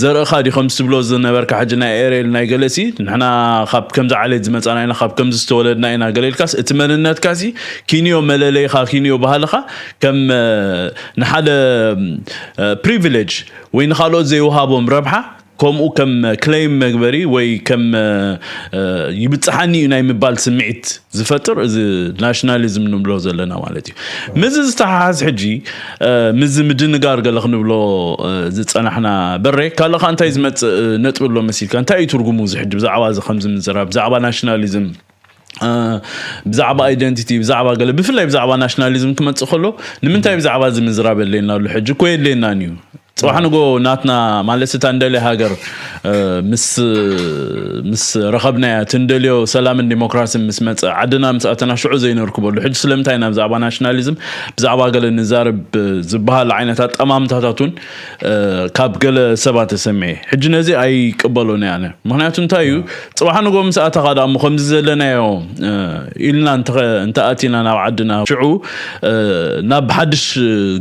ዘርእኻ ድዩ ከምዚ ትብሎ ዝነበርካ ሕጂ ናይ ኤሬል ናይ ገለ ሲ ንሕና ካብ ከምዚ ዓሌት ዝመፃና ኢና ካብ ከምዚ ዝተወለድና ኢና ገለ ኢልካስ እቲ መንነትካ ሲ ኪንዮ መለለይኻ ኪንዮ ባህልኻ ከም ንሓደ ፕሪቪሌጅ ወይ ንካልኦት ዘይወሃቦም ረብሓ ከምኡ ከም ክሌም መግበሪ ወይ ከም ይብፅሓኒ እዩ ናይ ምባል ስምዒት ዝፈጥር እዚ ናሽናሊዝም ንብሎ ዘለና ማለት እዩ። ምዚ ዝተሓሓዝ ሕጂ ምዚ ምድንጋር ገለ ክንብሎ ዝፀናሕና በሬ ካልእ ከዓ እንታይ ዝመፅእ ነጥቢ ኣሎ መሲልካ እንታይ እዩ ትርጉሙ እዚ ሕጂ ብዛዕባ እዚ ከምዚ ምዝራብ ብዛዕባ ናሽናሊዝም ብዛዕባ ኣይደንቲቲ ብዛዕባ ገለ ብፍላይ ብዛዕባ ናሽናሊዝም ክመፅእ ከሎ ንምንታይ ብዛዕባ እዚ ምዝራብ የድልየና ኣሎ ሕጂ እኮ የድልየናን እዩ። ፅባሕ ንጎ ናትና ማለት እታ እንደልዮ ሃገር ምስ ምስ ረኸብናያ እቲ እንደልዮ ሰላምን ዲሞክራሲን ምስ መፀ ዓድና ምስ ኣተና ሽዑ ዘይነርክበሉ ሕጂ ስለምንታይ ኢና ብዛዕባ ናሽናሊዝም ብዛዕባ ገለ ንዛረብ ዝበሃል ዓይነት ኣጠማምታታት እውን ካብ ገለ ሰባት ተሰሚዐ ሕጂ ነዚ ኣይቅበሎን እየ ኣነ ምክንያቱ እንታይ እዩ ፅባሕ ንጎ ምስ ኣተኻ ደኣ እሞ ከምዚ ዘለናዮ ኢልና እንተኣቲና ናብ ዓድና ሽዑ ናብ ሓድሽ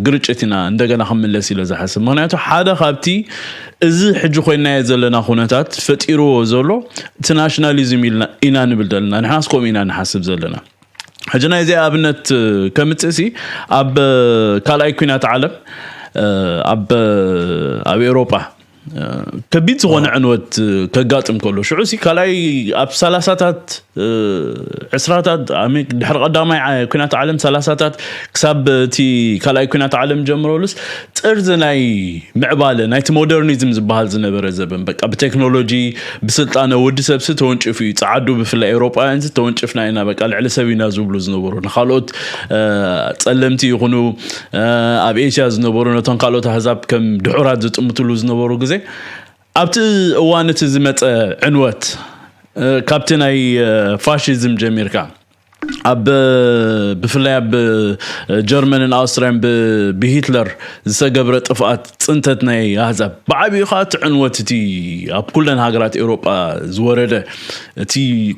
ግርጭት ኢና እንደገና ክንምለስ ኢለ ዝሓስብ ምክንያቱ ሓደ ካብቲ እዚ ሕጂ ኮይናዮ ዘለና ኩነታት ፈጢርዎ ዘሎ እቲ ናሽናሊዝም ኢልና ኢና ንብል ዘለና። ንሕናስ ከምኡ ኢና ንሓስብ ዘለና። ሕጂ ናይዚ ኣብነት ከምፅእሲ ኣብ ካልኣይ ኩናት ዓለም ኣብ ኣብ ኤውሮጳ ከቢድ ዝኾነ ዕንወት ከጋጥም ከሎ ሽዑ ሲ ካልኣይ ኣብ ሰላሳታት ዕስራታት ድሕሪ ቀዳማይ ኩናት ዓለም ሰላሳታት ክሳብ እቲ ካልኣይ ኩናት ዓለም ጀምሮሉስ ጥርዚ ናይ ምዕባለ ናይቲ ሞደርኒዝም ዝበሃል ዝነበረ ዘበን በቃ ብቴክኖሎጂ ብስልጣነ ወዲ ሰብሲ ተወንጭፉ እዩ። ጸዓዱ ብፍላይ ኤውሮጳውያን ተወንጭፍና ኢና በቃ ልዕሊ ሰብ ኢና ዝብሉ ዝነበሩ ንካልኦት ጸለምቲ ይኹኑ ኣብ ኤስያ ዝነበሩ ነቶም ካልኦት ኣህዛብ ከም ድሑራት ዝጥምትሉ ዝነበሩ ግዜ ኣብቲ እዋን እቲ ዝመፀ ዕንወት ካብቲ ናይ ፋሽዝም ጀሚርካ ኣብ ብፍላይ ኣብ ጀርመንን ኣውስትርያን ብሂትለር ዝተገብረ ጥፍኣት ፅንተት ናይ ኣህዛብ ብዓብኡ ከዓ እቲ ዕንወት እቲ ኣብ ኩለን ሃገራት ኤውሮጳ ዝወረደ እቲ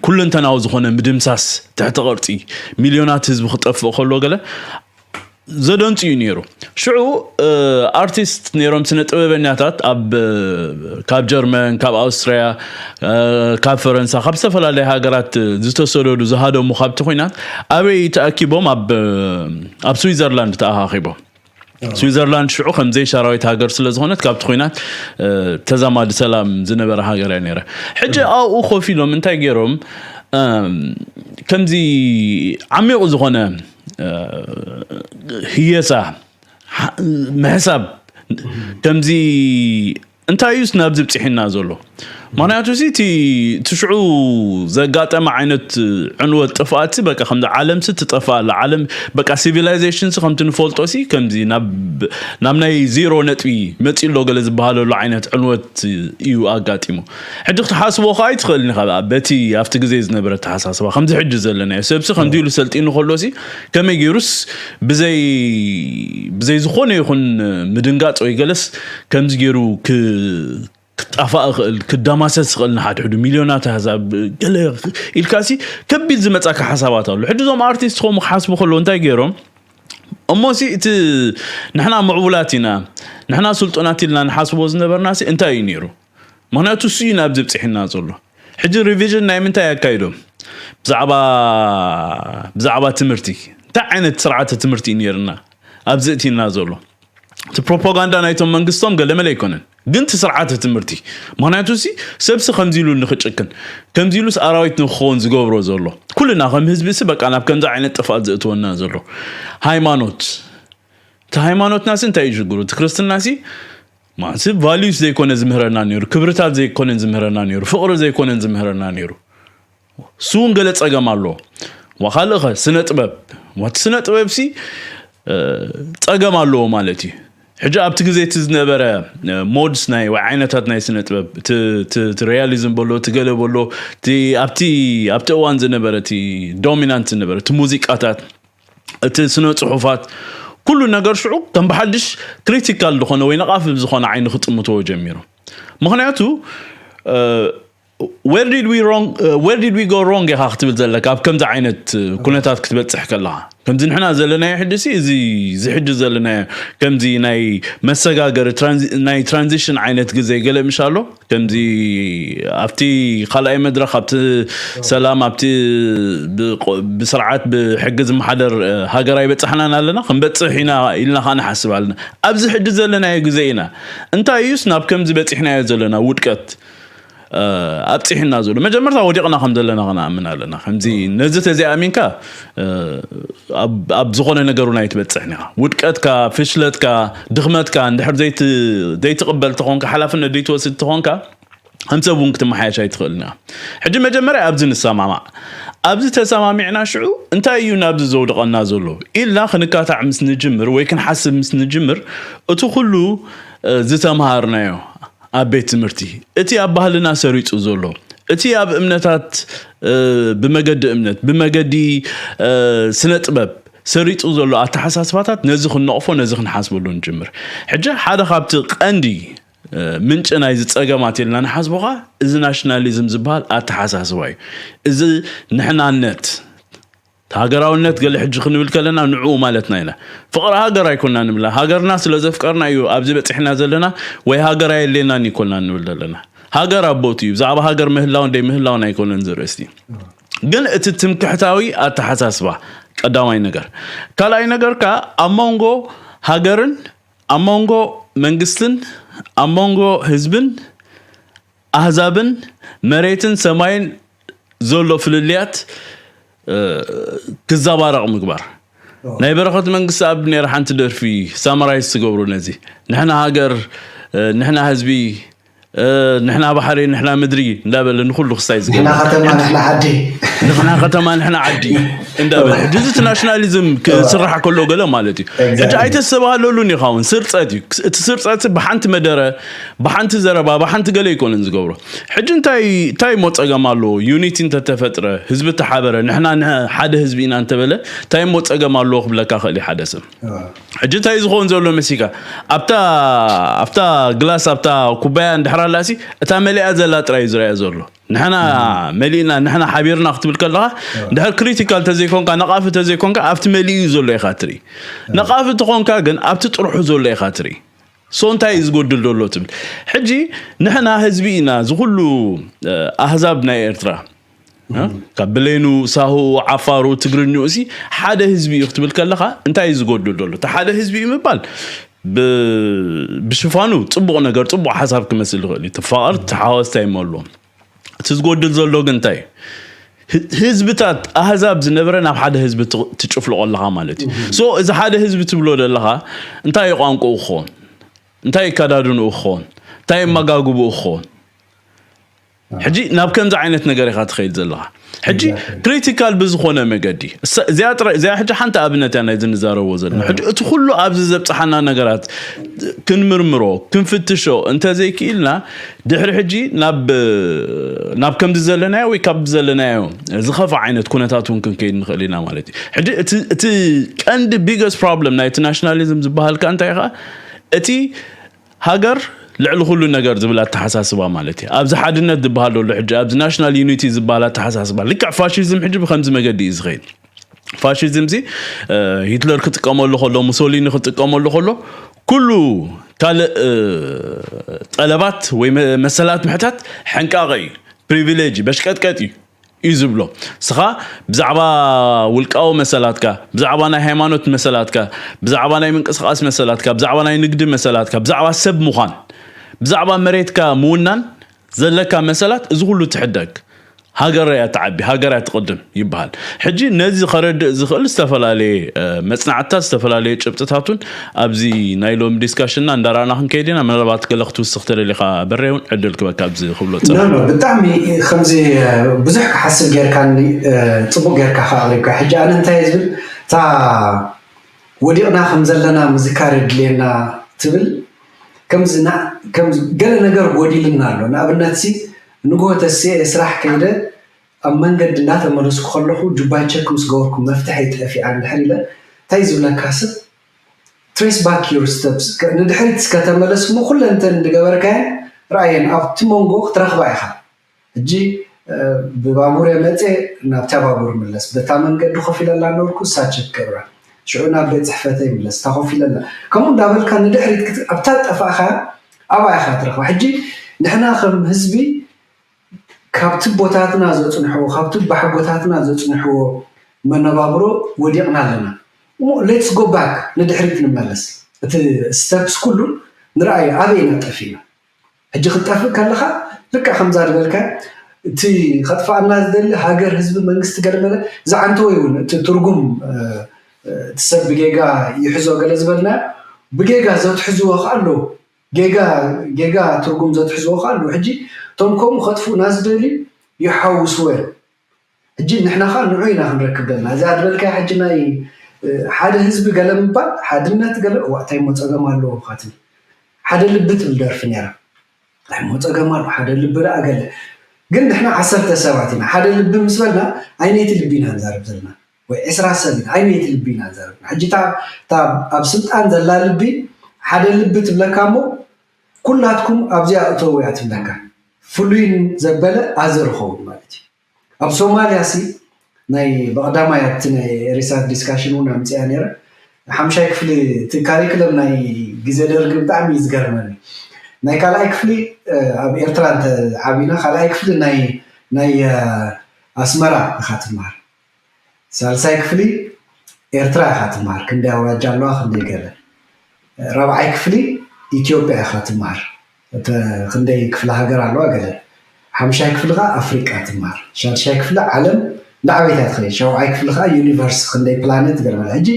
ኩለንተናዊ ዝኾነ ምድምሳስ ትሕቲ ቅርፂ ሚልዮናት ህዝቢ ክጠፍእ ከሎ ገለ ዘደንፅዩ ነይሩ። ሽዑ ኣርቲስት ነይሮም ስነ ጥበበኛታት ኣብ ካብ ጀርመን ካብ ኣውስትሪያ ካብ ፈረንሳ ካብ ዝተፈላለዩ ሃገራት ዝተሰደዱ ዝሃደሙ ካብቲ ኩናት ኣበይ ተኣኪቦም ኣብ ኣብ ስዊዘርላንድ ተኣኻኺቦም። ስዊዘርላንድ ሽዑ ከም ዘይሻራዊት ሃገር ስለ ዝኾነት ካብቲ ኩናት ተዛማዲ ሰላም ዝነበረ ሃገር እያ ነይረ። ሕጂ ኣብኡ ኮፍ ኢሎም እንታይ ገይሮም ከምዚ ዓሚቑ ዝኾነ ህየሳ ምሕሳብ ከምዚ እንታይ እዩስ ናብዚ ብፅሒና ዘሎ? ምክንያቱ ሲ እቲ ሽዑ ዘጋጠመ ዓይነት ዕንወት ጥፍኣት በቃ ከምዚ ዓለም ሲ ትጠፍእ ኣላ። ዓለም በቃ ሲቪላይዜሽን ሲ ከምቲ ንፈልጦ ሲ ከምዚ ናብ ናይ ዜሮ ነጥቢ መፂ ኣሎ ገለ ዝበሃለሉ ዓይነት ዕንወት እዩ ኣጋጢሙ። ሕጂ ክትሓስቦ ከዓ ኣይትኽእልን ኢኻ በቲ ኣብቲ ግዜ ዝነበረ ተሓሳስባ ከምዚ ሕጂ ዘለናዮ ሰብሲ ከምዚ ኢሉ ሰልጢኑ ከሎ ሲ ከመይ ገይሩስ ብዘይ ብዘይ ዝኾነ ይኹን ምድንጋፅ ወይ ገለስ ከምዚ ገይሩ ክጣፋእ ይኽእል ክዳማሰስ ይኽእል ንሓድሕዱ ሚልዮናት ኣህዛብ ገለ ኢልካሲ ከቢድ ዝመፃካ ሓሳባት ኣሎ። ሕጂ እዞም ኣርቲስት ከምኡ ክሓስቡ ከለዉ እንታይ ገይሮም እሞሲ እቲ ንሕና ምዕቡላት ኢና ንሕና ስልጡናት ኢልና ንሓስቦ ዝነበርናሲ እንታይ እዩ ነይሩ? ምክንያቱ እሱ እዩ ናብዚ ብፅሒና ዘሎ። ሕጂ ሪቪዥን ናይ ምንታይ ኣካይዶም ብዛዕባ ብዛዕባ ትምህርቲ እንታይ ዓይነት ስርዓተ ትምህርቲ እዩ ነይርና ኣብዚ እቲና ዘሎ እቲ ፕሮፓጋንዳ ናይቶም መንግስቶም ገለመለ ኣይኮነን ግን እቲ ስርዓተ ትምህርቲ ምክንያቱ ሲ ሰብሲ ከምዚ ኢሉ ንክጭክን ከምዚ ኢሉስ ኣራዊት ንክኸውን ዝገብሮ ዘሎ ኩልና ከም ህዝቢ ሲ በቃ ናብ ከምዚ ዓይነት ጥፍኣት ዘእትወና ዘሎ ሃይማኖት እቲ ሃይማኖትና ሲ እንታይ እዩ ሽግሩ እቲ ክርስትና ሲ ማንሲ ቫልዩስ ዘይኮነ ዝምህረና ነይሩ ክብርታት ዘይኮነን ዝምህረና ነይሩ ፍቕሪ ዘይኮነን ዝምህረና ነይሩ እሱ እውን ገለ ጸገም ኣለዎ። ዋ ካልእ ኸ ስነ ጥበብ ዋቲ ስነ ጥበብ ሲ ጸገም ኣለዎ ማለት እዩ። ሕጂ ኣብቲ ግዜ እቲ ዝነበረ ሞድስ ናይ ወይ ዓይነታት ናይ ስነ ጥበብ እቲ ሪያሊዝም በሎ እቲ ገለ በሎ ኣብቲ ኣብቲ እዋን ዝነበረ እቲ ዶሚናንት ዝነበረ እቲ ሙዚቃታት እቲ ስነ ጽሑፋት ኩሉ ነገር ሽዑ ከም ብሓድሽ ክሪቲካል ዝኾነ ወይ ነቓፊ ዝኾነ ዓይኒ ክጥምትዎ ጀሚሩ። ምክንያቱ where did we wrong where did we go wrong ኢኻ ክትብል ዘለካ ኣብ ከምዚ ዓይነት ኩነታት ክትበፅሕ ከለኻ ከምዚ ንሕና ዘለናዮ ሕጂ ሲ እዚ ዝሕጂ ዘለናዮ ከምዚ ናይ መሰጋገሪ ናይ ትራንዚሽን ዓይነት ግዜ ገለ ምሽ ኣሎ ከምዚ ኣብቲ ካልኣይ መድረክ ኣብቲ ሰላም ኣብቲ ብስርዓት ብሕጊ ዝመሓደር ሃገር ኣይበፃሕናን ኣለና ክንበፅሕ ኢና ኢልና ከዓ ንሓስብ ኣለና ኣብዚ ሕጂ ዘለናዮ ግዜ ኢና እንታይ እዩስ ናብ ከምዚ በፂሕናዮ ዘለና ውድቀት ኣብፂሕና ዘሎ መጀመርታ ወዲቕና ከም ዘለና ክንኣምን ኣለና ከምዚ ነዚ ተዘይኣሚንካ ኣብ ዝኾነ ነገር እውን ኣይትበፅሕን ኢኻ ውድቀትካ ፍሽለትካ ድኽመትካ እንድሕር ዘይትቕበል ተኾንካ ሓላፍነት ዘይትወስድ ተኾንካ ከም ሰብ እውን ክትመሓየሽ ኣይትኽእልን ኢኻ ሕጂ መጀመርያ ኣብዚ ንሰማማዕ ኣብዚ ተሰማሚዕና ሽዑ እንታይ እዩ ናብዚ ዘውድቐና ዘሎ ኢልና ክንካታዕ ምስ ንጅምር ወይ ክንሓስብ ምስ ንጅምር እቲ ኩሉ ዝተምሃርናዮ ኣብ ቤት ትምህርቲ እቲ ኣብ ባህልና ሰሪፁ ዘሎ እቲ ኣብ እምነታት ብመገዲ እምነት ብመገዲ ስነ ጥበብ ሰሪፁ ዘሎ ኣተሓሳስባታት ነዚ ክንነቕፎ ነዚ ክንሓስበሉ ንጅምር ሕጂ ሓደ ካብቲ ቀንዲ ምንጪ ናይዚ ፀገማት ኢልና ንሓስቦ ከዓ እዚ ናሽናሊዝም ዝበሃል ኣተሓሳስባ እዩ እዚ ንሕናነት ሃገራውነት ገለ ሕጂ ክንብል ከለና ንዕኡ ማለትና ኢና። ፍቕሪ ሃገር ኣይኮና ንብላ። ሃገርና ስለ ዘፍቀርና እዩ ኣብዚ በፂሕና ዘለና፣ ወይ ሃገር ኣየድልየናን ይኮና ንብል ዘለና። ሃገር ኣቦት እዩ። ብዛዕባ ሃገር ምህላውን ደይ ምህላውን ኣይኮነን ዝርእስቲ። ግን እቲ ትምክሕታዊ ኣተሓሳስባ ቀዳማይ ነገር። ካልኣይ ነገር ከኣ ኣብ መንጎ ሃገርን ኣብ መንጎ መንግስትን ኣብ መንጎ ህዝብን ኣህዛብን መሬትን ሰማይን ዘሎ ፍልልያት ክዘባረቕ ምግባር። ናይ በረኸት መንግስቲ ኣብ ነይራ ሓንቲ ደርፊ ሳመራይዝ ትገብሩ ነዚ። ንሕና ሃገር፣ ንሕና ህዝቢ፣ ንሕና ባሕሪ፣ ንሕና ምድሪ እንዳበለ ንኩሉ ክስታይ ዝገብር። ንሕና ከተማ ንሕና ዓዲ ንሕና ከተማ ንሕና ዓዲ እንዳበለ ሕጂ እዚ ናሽናሊዝም ክስራሕ ከሎ ገለ ማለት እዩ። ሕጂ ኣይተስተባሃለሉን ኢኻ እውን ስርፀት እዩ። እቲ ስርፀት ብሓንቲ መደረ፣ ብሓንቲ ዘረባ፣ ብሓንቲ ገለ ኣይኮነን ዝገብሮ። ሕጂ እንታይ እንታይ ሞ ፀገም ኣለዎ? ዩኒቲ እንተተፈጥረ፣ ህዝቢ ተሓበረ፣ ንሕና ሓደ ህዝቢ ኢና እንተበለ እንታይ ሞ ፀገም ኣለዎ ክብለካ ክእል ሓደ ሰብ። ሕጂ እንታይ ዝኸውን ዘሎ መሲካ ኣብታ ኣብታ ግላስ ኣብታ ኩባያ እንድሕር ኣላሲ እታ መሊኣ ዘላ ጥራይ እዩ ዝረኣ ዘሎ። ንሕና መሊእና ንሕና ሓቢርና ክትብል ከለኻ ድሕር ክሪቲካል ተዘይኮንካ ነቓፊ ተዘይኮንካ ኣብቲ መሊኡ ዘሎ ኢኻ ትርኢ። ነቓፊ ተኾንካ ግን ኣብቲ ጥርሑ ዘሎ ኢኻ ትርኢ። ሶ እንታይ እዩ ዝጎድል ዘሎ ትብል። ሕጂ ንሕና ህዝቢ ኢና ዝኩሉ ኣህዛብ ናይ ኤርትራ ካብ ብሌኑ ሳሁ ዓፋሩ ትግርኝኡ ሲ ሓደ ህዝቢ እዩ ክትብል ከለኻ እንታይ እዩ ዝጎድል ዘሎ? እቲ ሓደ ህዝቢ እዩ ምባል ብሽፋኑ ፅቡቕ ነገር ፅቡቕ ሓሳብ ክመስል ይኽእል እዩ። ተፋቐር ተሓዋስ እንታይ ኣለዎም? እቲ ዝጎድል ዘሎ ግን እንታይ? ህዝብታት ኣህዛብ ዝነበረ ናብ ሓደ ህዝቢ ትጭፍልቆ ኣለኻ ማለት እዩ። ሶ እዚ ሓደ ህዝቢ ትብሎ ዘለኻ እንታይ ቋንቋኡ ክኸውን፣ እንታይ ከዳድንኡ ክኸውን፣ እንታይ መጋግብኡ ክኸውን። ሕጂ ናብ ከምዚ ዓይነት ነገር ኢኻ ትኸይድ ዘለኻ። ሕጂ ክሪቲካል ብዝኾነ መገዲ እዚኣ ሕጂ ሓንቲ ኣብነት እያ ናይዚ ንዛረቦ ዘለና። ሕጂ እቲ ኩሉ ኣብዚ ዘብፅሓና ነገራት ክንምርምሮ ክንፍትሾ እንተዘይክኢልና ድሕሪ ሕጂ ናብ ናብ ከምዚ ዘለናዮ ወይ ካብዚ ዘለናዮ ዝኸፋ ዓይነት ኩነታት እውን ክንከይድ ንኽእል ኢና ማለት እዩ። ሕጂ እቲ ቀንዲ ቢገስት ፕሮብለም ናይቲ ናሽናሊዝም ዝበሃል ከ እንታይ ኢኻ እቲ ሃገር ልዕሊ ኩሉ ነገር ዝብል ኣተሓሳስባ ማለት እዩ። ኣብዚ ሓድነት ዝበሃል ዘሎ ሕጂ ኣብዚ ናሽናል ዩኒቲ ዝበሃል ኣተሓሳስባ ልክዕ ፋሽዝም ሕጂ ብከምዚ መገዲ እዩ ዝኸይድ። ፋሽዝም ሲ ሂትለር ክጥቀመሉ ከሎ ሙሶሊኒ ክጥቀመሉ ከሎ ኩሉ ካልእ ጠለባት ወይ መሰላት ምሕታት ሕንቃቐ እዩ፣ ፕሪቪሌጅ በሽቀጥቀጥ እዩ እዩ ዝብሎ። ስኻ ብዛዕባ ውልቃዊ መሰላትካ፣ ብዛዕባ ናይ ሃይማኖት መሰላትካ፣ ብዛዕባ ናይ ምንቅስቃስ መሰላትካ፣ ብዛዕባ ናይ ንግዲ መሰላትካ፣ ብዛዕባ ሰብ ምዃን፣ ብዛዕባ መሬትካ ምውናን ዘለካ መሰላት እዚ ኩሉ ትሕደግ። ሃገር እያ ትዓቢ፣ ሃገር እያ ትቕድም ይበሃል። ሕጂ ነዚ ከረድእ ዝኽእል ዝተፈላለየ መፅናዕትታት፣ ዝተፈላለየ ጭብጥታቱን ኣብዚ ናይ ሎሚ ዲስካሽንና እንዳረኣና ክንከይድ ኢና። ምናልባት ገለ ክትውስኽ ተደሊኻ በሬ እውን ዕድል ክበካ ኣብዚ ክብሎ ፀ ብጣዕሚ ከምዚ ብዙሕ ክሓስብ ጌርካኒ፣ ፅቡቅ ጌርካ ከ ኣቅሪብካ። ሕጂ ኣነ እንታይ ዝብል እታ ወዲቕና ከም ዘለና ምዝካር የድልየና ትብል። ከምዚ ገለ ነገር ጎዲልና ኣሎ። ንኣብነት ሲ ንግሆ ተሲኤ ስራሕ ከይደ ኣብ መንገዲ እንዳተመለስኩ ከለኹ ጁባይ ቸክ ምስ ገበርኩ መፍትሐይ ጠፊኣ እንድሕር ኢለ እንታይ ዝብለካ ሰብ trace back your steps ንድሕሪት እስከተመለስ እሞ ኩለንተን ዝገበርካየን ረኣየን ኣብቲ መንጎ ክትረኽባ ኢኻ። ሕጂ ብባቡር የመፀ ናብታ ባቡር ምለስ በታ መንገዲ ኮፍ ኢለላ ነበርኩ እሳ ቸክ ገብራ ሽዑ ናብ ቤት ፅሕፈተይ ምለስ እታ ኮፍ ኢለላ ከምኡ እንዳበልካ ንድሕሪት ኣብታ ጠፋእካ ኣብኣ ኢኻ ትረኽባ። ሕጂ ንሕና ከም ህዝቢ ካብቲ ቦታትና ዘፅንሕዎ ካብቲ ባሕጎታትና ዘፅንሕዎ መነባብሮ ወዲቕና ኣለና። እሞ let's go back ንድሕሪት ንመለስ። እቲ steps ኩሉ ንርኣዮ ኣበይ ኢና ጠፊእና። ሕጂ ክትጠፍእ ከለኻ ልክዕ ከምዛ ዝበልካ እቲ ከጥፋኣና ዝደሊ ሃገር ህዝቢ መንግስቲ ገለመለ ዝዓንተወ ይውን እቲ ትርጉም እቲ ሰብ ብጌጋ ይሕዞ ገለ ዝበልና ብጌጋ ዘትሕዝዎ ከዓ ኣለዉ። ጌጋ ጌጋ ትርጉም ዘትሕዝዎ ከዓ ኣለዉ። ሕጂ እቶም ከምኡ ከጥፍኡና ዝደልዩ ይሓውስዎ እዮም። ሕጂ ንሕና ከዓ ንዑ ኢና ክንረክብ ዘለና እዚኣ ዝበልካያ ሕጂ ናይ ሓደ ህዝቢ ገለ ምባል ሓድነት ገለ እዋ እንታይ እሞ ፀገም ኣለዎ ካትኒ ሓደ ልቢ ትብል ደርፊ ነይራ እንታይ እሞ ፀገም ኣሎ ሓደ ልቢ ደኣ ገለ ግን ንሕና ዓሰርተ ሰባት ኢና ሓደ ልቢ ምስ በልና ኣይነይቲ ልቢ ኢና ንዛረብ ዘለና ወይ ዕስራ ሰብ ኢና ኣይነይቲ ልቢ ኢና ንዛረብ ሕጂ እታ ኣብ ስልጣን ዘላ ልቢ ሓደ ልቢ ትብለካ እሞ ኩላትኩም ኣብዚኣ እተው እያ ትብለካ ፍሉይ ዘበለ ኣዘር ኸውን ማለት እዩ ኣብ ሶማልያ ሲ ናይ ብቐዳማይ ኣብቲ ናይ ሪሳርች ዲስካሽን እውን ኣምፅያ ነይረ። ሓምሻይ ክፍሊ እቲ ካሪክለም ናይ ግዜ ደርጊ ብጣዕሚ እዩ ዝገርመኒ። ናይ ካልኣይ ክፍሊ ኣብ ኤርትራ እንተ ዓቢና ካልኣይ ክፍሊ ናይ ናይ ኣስመራ ኢኻ ትምሃር። ሳልሳይ ክፍሊ ኤርትራ ኢኻ ትምሃር፣ ክንደይ ኣውራጃ ኣለዋ ክንደይ ገለ። ራብዓይ ክፍሊ ኢትዮጵያ ኢኻ ትምሃር፣ ክንደይ ክፍለ ሃገር ኣለዋ ገለ። ሓምሻይ ክፍሊ ኸዓ ኣፍሪቃ ትምሃር። ሻድሻይ ክፍሊ ዓለም እንዳዓበይታ ትኸይድ። ሻውዓይ ክፍሊ ኸዓ ዩኒቨርስ ክንደይ ፕላኔት ገለ። ሕጂ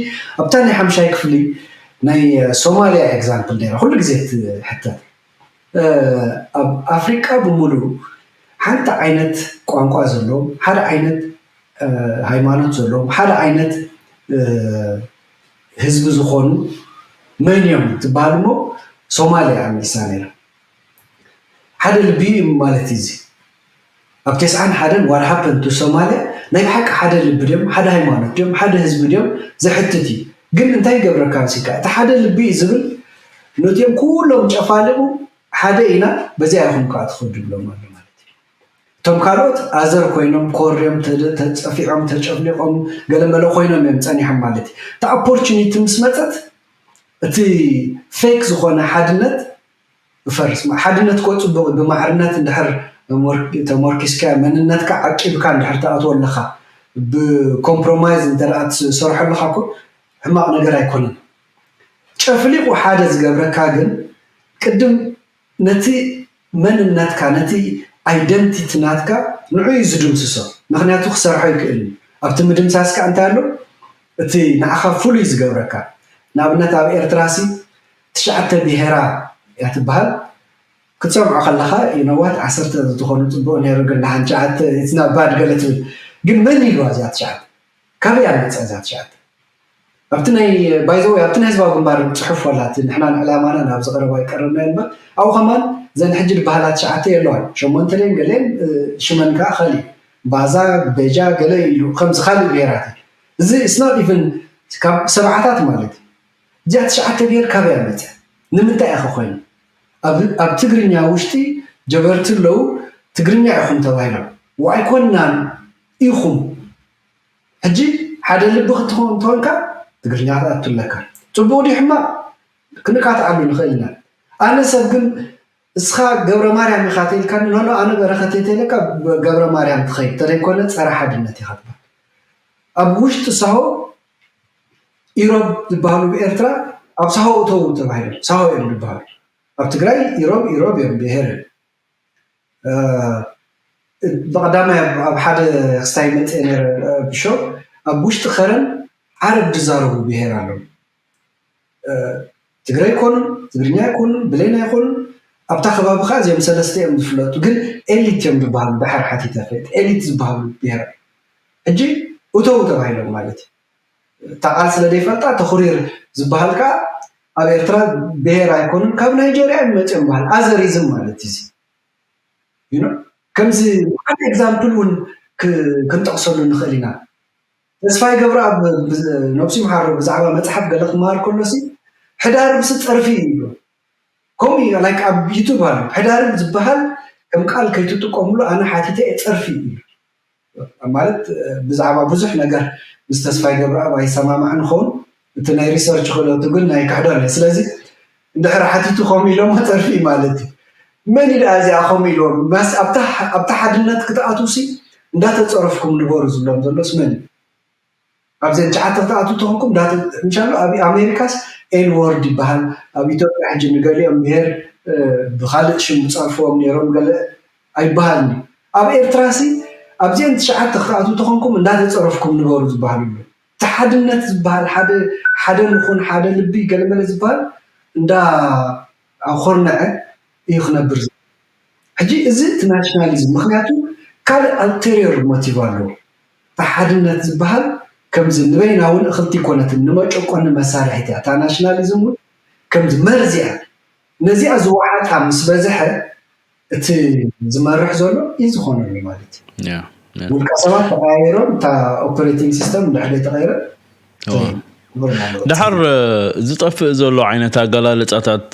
ኣብታ ናይ ሓምሻይ ክፍሊ ናይ ሶማልያ ኤግዛምፕል ነይራ ኩሉ ግዜ ትሕተት። ኣብ ኣፍሪቃ ብምሉእ ሓንቲ ዓይነት ቋንቋ ዘለዎም፣ ሓደ ዓይነት ሃይማኖት ዘለዎም፣ ሓደ ዓይነት ህዝቢ ዝኾኑ መን እዮም ትበሃል እሞ ሶማልያ ኣብ ሚሳ ነይራ። ሓደ ልቢ ማለት እዩ እዚ። ኣብ ተስዓን ሓደን what happened to ሶማልያ ናይ ብሓቂ ሓደ ልቢ ድዮም ሓደ ሃይማኖት ድዮም ሓደ ህዝቢ ድዮም ዘሕትት እዩ። ግን እንታይ ይገብረካ ንሲካ እቲ ሓደ ልቢ እዩ ዝብል ነቲኦም ኩሎም ጨፋሊቑ ሓደ ኢና በዚኣ ኢኹም ከዓ ትኸዱ ይብሎም ኣሎ ማለት እዩ። እቶም ካልኦት ኣዘር ኮይኖም ኮርዮም ተጸፊዖም ተጨፍሊቖም ገለመለ ኮይኖም እዮም ጸኒሖም ማለት እዩ። እቲ ኦፖርቹኒቲ ምስ መጸት እቲ ፌክ ዝኾነ ሓድነት ይፈርስ። ሓድነት ኮ ጽቡቕ ብማዕርነት እንድሕር ተሞርኪስካ መንነትካ ዓቂብካ እንድሕር ትኣትዎ ኣለኻ ብኮምፕሮማይዝ እንተ ትሰርሖ ኣለኻ ኮ ሕማቕ ነገር ኣይኮነን። ጨፍሊቑ ሓደ ዝገብረካ ግን ቅድም ነቲ መንነትካ ነቲ ኣይደንቲቲ ናትካ ንዑ እዩ ዝድምስሶ። ምክንያቱ ክሰርሖ ይክእል እዩ። ኣብቲ ምድምሳስካ እንታይ ኣሎ እቲ ንዓኻ ፍሉይ ዝገብረካ። ንኣብነት ኣብ ኤርትራ ሲ ትሽዓተ ብሄራ እያ ትበሃል። ክትሰምዖ ከለኻ ይነዋት ዓሰርተ ዝኾኑ ፅቡቅ ነይሩ ግን ደሓን ትሽዓተ it's not bad ገለ ትብል። ግን መን ኢልዋ እዚኣ ትሽዓተ? ካበይ ኣመፀ እዛ ትሽዓተ? ኣብቲ ናይ ባይዘወይ ኣብቲ ናይ ህዝባዊ ግንባር ፅሑፍ ወላ እቲ ንሕና ንዕላማና ናብ ዝቀረባ ይቀረብና እምበር ኣብኡ ከማን ዘን ሕጂ ዝበሃላ ትሽዓተ የለዋን ሸሞንተ ደን ገለን ሽመን ከዓ ካሊእ ባዛ ቤጃ ገለ ኢሉ ከምዚ ካሊእ ብሄራት እዩ። እዚ it's not even ካብ ሰብዓታት ማለት እዩ። እዚኣ ትሽዓተ ብሄር ካበይ ኣመፀ? ንምንታይ ኢኸ ኮይኑ? ኣብ ትግርኛ ውሽጢ ጀበርቲ ኣለዉ ትግርኛ ኢኹም ተባሂሎም ኣይኮናን ኢኹም። ሕጂ ሓደ ልቢ ክትኾን እንተኾንካ ትግርኛ ክትኣቱ ኣለካ። ፅቡቕ ድዩ ሕማቕ ክንካትዓሉ ንኽእል ኢና። ኣነ ሰብ ግን እስኻ ገብረ ማርያም ኢኻ ተኢልካኒ ኖኖ ኣነ በረኸት እየ ተኢለካ ገብረ ማርያም ትኸይድ ተደይኮነ ፀረ ሓድነት ኢኻ ትበሃል። ኣብ ውሽጢ ሳሆ ኢሮብ ዝበሃሉ ብኤርትራ ኣብ ሳሆ እተዉ ተባሂሎም ሳሆ እዮም ዝበሃሉ። ኣብ ትግራይ ኢሮብ ኢሮብ እዮም ብሄር እዮም። ብቐዳማይ ኣብ ሓደ ክስታይ መፅአ ነረ ብሾ ኣብ ውሽጢ ከረን ዓረብ ዝዛረቡ ብሄር ኣለዉ። ትግራይ ይኮኑን ትግርኛ ይኮኑን ብሌና ይኮኑን ኣብታ ከባቢ ከዓ እዚኦም ሰለስተ እዮም ዝፍለጡ ግን ኤሊት እዮም ዝበሃሉ ድሓር ሓቲተ ፈጥ ኤሊት ዝበሃሉ ብሄር ሕጂ እተው ተባሂሎም ማለት እዩ። እታ ቃል ስለ ዘይፈልጣ ተኹሪር ዝበሃል ከዓ ኣብ ኤርትራ ብሄር ኣይኮኑን ካብ ናይጀርያ እዮም መፅኦም በሃል ኣዘሪዝም ማለት እዩ። ከምዚ ሓደ ኤግዛምፕል እውን ክንጠቕሰሉ ንኽእል ኢና። ተስፋይ ገብረኣብ ነብሱ ይምሓሮ ብዛዕባ መፅሓፍ ገለ ክመሃር ከሎ ሕዳርብሲ ፀርፊ እዩ ይብሎ። ከምኡ እዩ ላይክ ኣብ ዩቱብ ኣሎ ሕዳርብ ዝበሃል ከም ቃል ከይትጥቀምሉ ኣነ ሓቲተ እየ ፀርፊ እዩ ማለት ብዛዕባ ብዙሕ ነገር ምስ ተስፋይ ገብረኣብ ኣይሰማማዕ ንኸውን እቲ ናይ ሪሰርች ክእለቱ ግን ናይ ክሕዶ ነ ስለዚ እንድሕር ሓቲቱ ከምኡ ኢሎሞ ፀርፊ እዩ ማለት እዩ። መን እዩ ደኣ እዚኣ ከምኡ ኢልዎም ማስ ኣብታ ኣብታ ሓድነት ክትኣትውሲ እንዳተፀረፍኩም ንበሩ ዝብሎም ዘሎስ መን እዩ? ኣብዘን ትሽዓተ ክትኣትው ተኾንኩም እንዳተ እንሻሎ ኣብ ኣሜሪካስ ኤን ወርድ ይበሃል። ኣብ ኢትዮጵያ ሕጂ ንገሊኦም ብሄር ብካልእ ሽም ዝፀርፍዎም ነይሮም ገለ ኣይበሃልን እዩ። ኣብ ኤርትራሲ ኣብዚአን ትሽዓተ ክትኣትው ተኾንኩም እንዳተፀረፍኩም ንበሩ ዝበሃል ኣሎ። እቲ ሓድነት ዝበሃል ሓደ ሓደ ንኹን ሓደ ልቢ ገለመለ ዝበሃል እንዳ ኣኾርነዐ እዩ ክነብር። ሕጂ እዚ እቲ ናሽናሊዝም ምክንያቱ ካልእ ኣልቴሪየር ሞቲቭ ኣለዎ። እቲ ሓድነት ዝበሃል ከምዚ ንበይና እውን እኽልቲ ይኮነትን ንመጨቆኒ መሳርሒት እያ። እታ ናሽናሊዝም እውን ከምዚ መርዚ እያ። ነዚኣ ዝወሓጣ ምስ በዝሐ እቲ ዝመርሕ ዘሎ እዩ ዝኾነሉ ማለት እዩ። ውልቀ ሰባት ተቀያየሮም እታ ኦፐሬቲንግ ሲስተም እንድሕር ዘይተቀየረ ድሓር ዝጠፍእ ዘሎ ዓይነት ኣገላልፃታት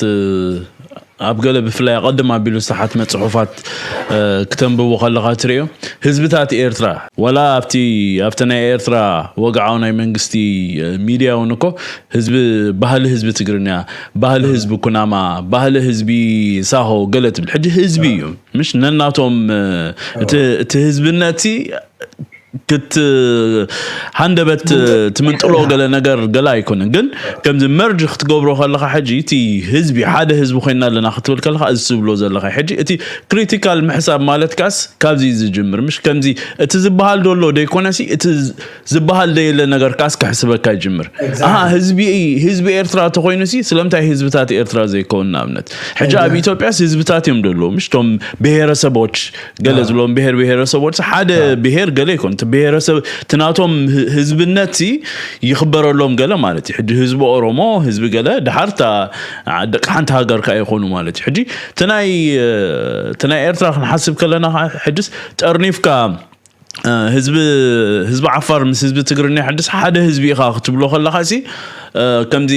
ኣብ ገለ ብፍላይ ኣቐድም ኣቢሉ ዝተሓትመ ጽሑፋት፣ እ፣ ክተንብቦ ከለኻ ትርእዮ፣ ህዝብታት ኤርትራ፣ ዋላ ኣብቲ፣ ኣብቲ ናይ ኤርትራ ወግዓዊ ናይ መንግስቲ፣ እ፣ ሚድያ እውን እኮ፣ ህዝቢ፣ ባህሊ ህዝቢ ትግርኛ፣ ባህሊ ህዝቢ ኩናማ፣ ባህሊ ህዝቢ ሳሆ፣ ገለ ትብል። ሕጂ ህዝቢ እዩ፣ ምሽ ነናቶም፣ እ፣ እቲ፣ እቲ ህዝብነት ሲ ክት-፣ ሃንደበት ትምንጥሎ ገለ ነገር ገለ ኣይኮነን። ግን ከምዚ መርጅ ክትገብሮ ከለኻ፣ ሕጂ እቲ ህዝቢ፣ ሓደ ህዝቢ ኮይና ኣለና ክትብል ከለኻ፣ እዚ ትብሎ ዘለኻ፣ ሕጂ እቲ ክሪቲካል ምሕሳብ ማለት ካስ ካብዚ ዝጅምር፣ ምሽ ከምዚ እቲ ዝበሃል ዶ ኣሎ ደይኮነሲ፣ እቲ ዝበሃል ደየለ ነገር ካስ ክሕስበካ ይጅምር። ኣሃ፣ ህዝቢ፣ ህዝቢ ኤርትራ ተኾይኑሲ፣ ስለምንታይ ህዝብታት ኤርትራ ዘይከውን? ንኣብነት፣ ሕጂ ኣብ ኢትዮጵያስ ህዝብታት እዮም ደለዉ፣ ምሽ ቶም ብሄረሰቦች፣ ገለ ዝብሎም ብሄር ብሄረሰቦች፣ ሓደ ብሄር ገለ ይኮን፣ እቲ ብሄረሰብ፣ እቲ ናቶም ህ-፣ ህዝብነት ሲ ይኽበረሎም ገለ ማለት እዩ። ሕጂ ህዝቢ ኦሮሞ፣ ህዝቢ ገለ፣ ድሓር እታ ደቂ ሓንቲ ሃገር ከኣ ይኾኑ ማለት እዩ። ሕጂ እቲ ናይ፣ እቲ ናይ ኤርትራ ክንሓስብ ከለና ከኣ፣ ሕጅስ ጠርኒፍካ፣ እ፣ ህዝቢ፣ ህዝቢ ዓፋር ምስ ህዝቢ ትግርኛ፣ ሕጅስ ሓደ ህዝቢ ኢኻ ክትብሎ ከለኻ ሲ፣ እ፣ ከምዚ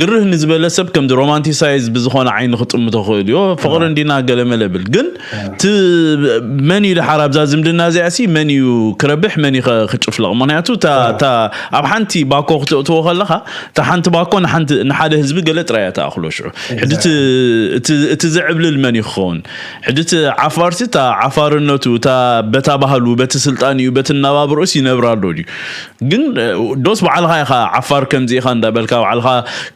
ግርህ ንዝበለ ሰብ ከምዚ ሮማንቲሳይዝ ብዝኾነ ዓይኒ ክጥምቶ ክእል እዩ። ፍቕሪ እንዲና ገለ መለ ብል። ግን እቲ መን እዩ ድሓር ኣብዛ ዝምድና እዚኣ ሲ መን እዩ ክረብሕ፣ መን እዩ ከ-፣ ክጭፍለቕ? ምኽንያቱ እታ፣ እታ ኣብ ሓንቲ ባኮ ክተእትዎ ከለኻ፣ እታ ሓንቲ ባኮ ንሓንቲ፣ ንሓደ ህዝቢ ገለ ጥራይ እያ ትኣኽሎ። ሽዑ ሕጂ እቲ፣ እቲ፣ እቲ ዝዕብልል መን እዩ ክኸውን? ሕጂ እቲ ዓፋርሲ እታ ዓፋርነቱ፣ እታ በታ ባህሉ፣ በቲ ስልጣንኡ፣ በቲ ኣነባብርኡስ ይነብር ኣሎ ድዩ? ግን፣ እ፣ ዶስ ባዕልኻ ኢኻ ዓፋር ከምዚ ኢኻ እንዳበልካ፣ ባዕልኻ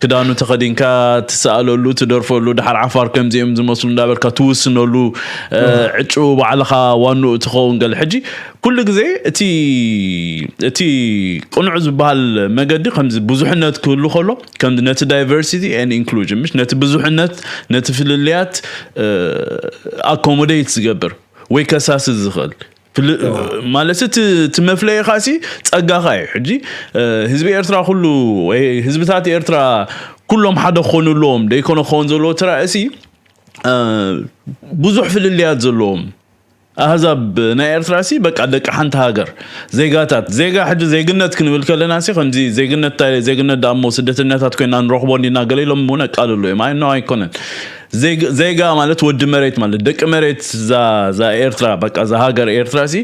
ክዳኑ ተኸዲንካ ትሰኣለሉ፣ ትደርፈሉ፣ ድሓር ዓፋር ከምዚ እዮም ዝመስሉ እንዳበልካ ትውስነሉ፣ እ፣ ዕጩ ባዕልኻ ዋንኡ ትኸውን ገለ። ሕጂ ኩሉ ግዜ እቲ፣ እቲ ቅኑዕ ዝበሃል መገዲ ከምዚ ብዙሕነት ክህሉ ከሎ፣ ከምዚ ነቲ ዳይቨርሲቲ ኤንድ ኢንክሉዥን፣ ምሽ ነቲ ብዙሕነት፣ ነቲ ፍልልያት፣ እ፣ ኣኮሞዴት ዝገብር ወይ ከሳሲ ዝኽእል ፍል-፣ ማለት እቲ፣ እቲ መፍለይኻ ሲ ጸጋኻ እዩ። ሕጂ፣ እ፣ ህዝቢ ኤርትራ ኩሉ ወይ ህዝብታት ኤርትራ ኩሎም ሓደ ክኾኑ ኣለዎም፣ ደይኮነ ክኸውን ዘለዎ እቲ ራእሲ፣ እ፣ ብዙሕ ፍልልያት ዘለዎም ኣህዛብ ናይ ኤርትራ ሲ በቃ ደቂ ሓንቲ ሃገር ዜጋታት፣ ዜጋ ሕጂ ዜግነት ክንብል ከለና ሲ ከምዚ ዜግነት፣ እንታይ ዜግነት ደኣ እሞ ስደተኛታት ኮይና ንረኽቦ እንዲና ገለ ኢሎም እውን ኣቃልሉ እዮም። ኣይ፣ ኖ፣ ኣይኮነን። ዜግ-፣ ዜጋ ማለት ወዲ መሬት ማለት ደቂ መሬት እዛ፣ እዛ ኤርትራ፣ በቃ እዛ ሃገር ኤርትራ ሲ፣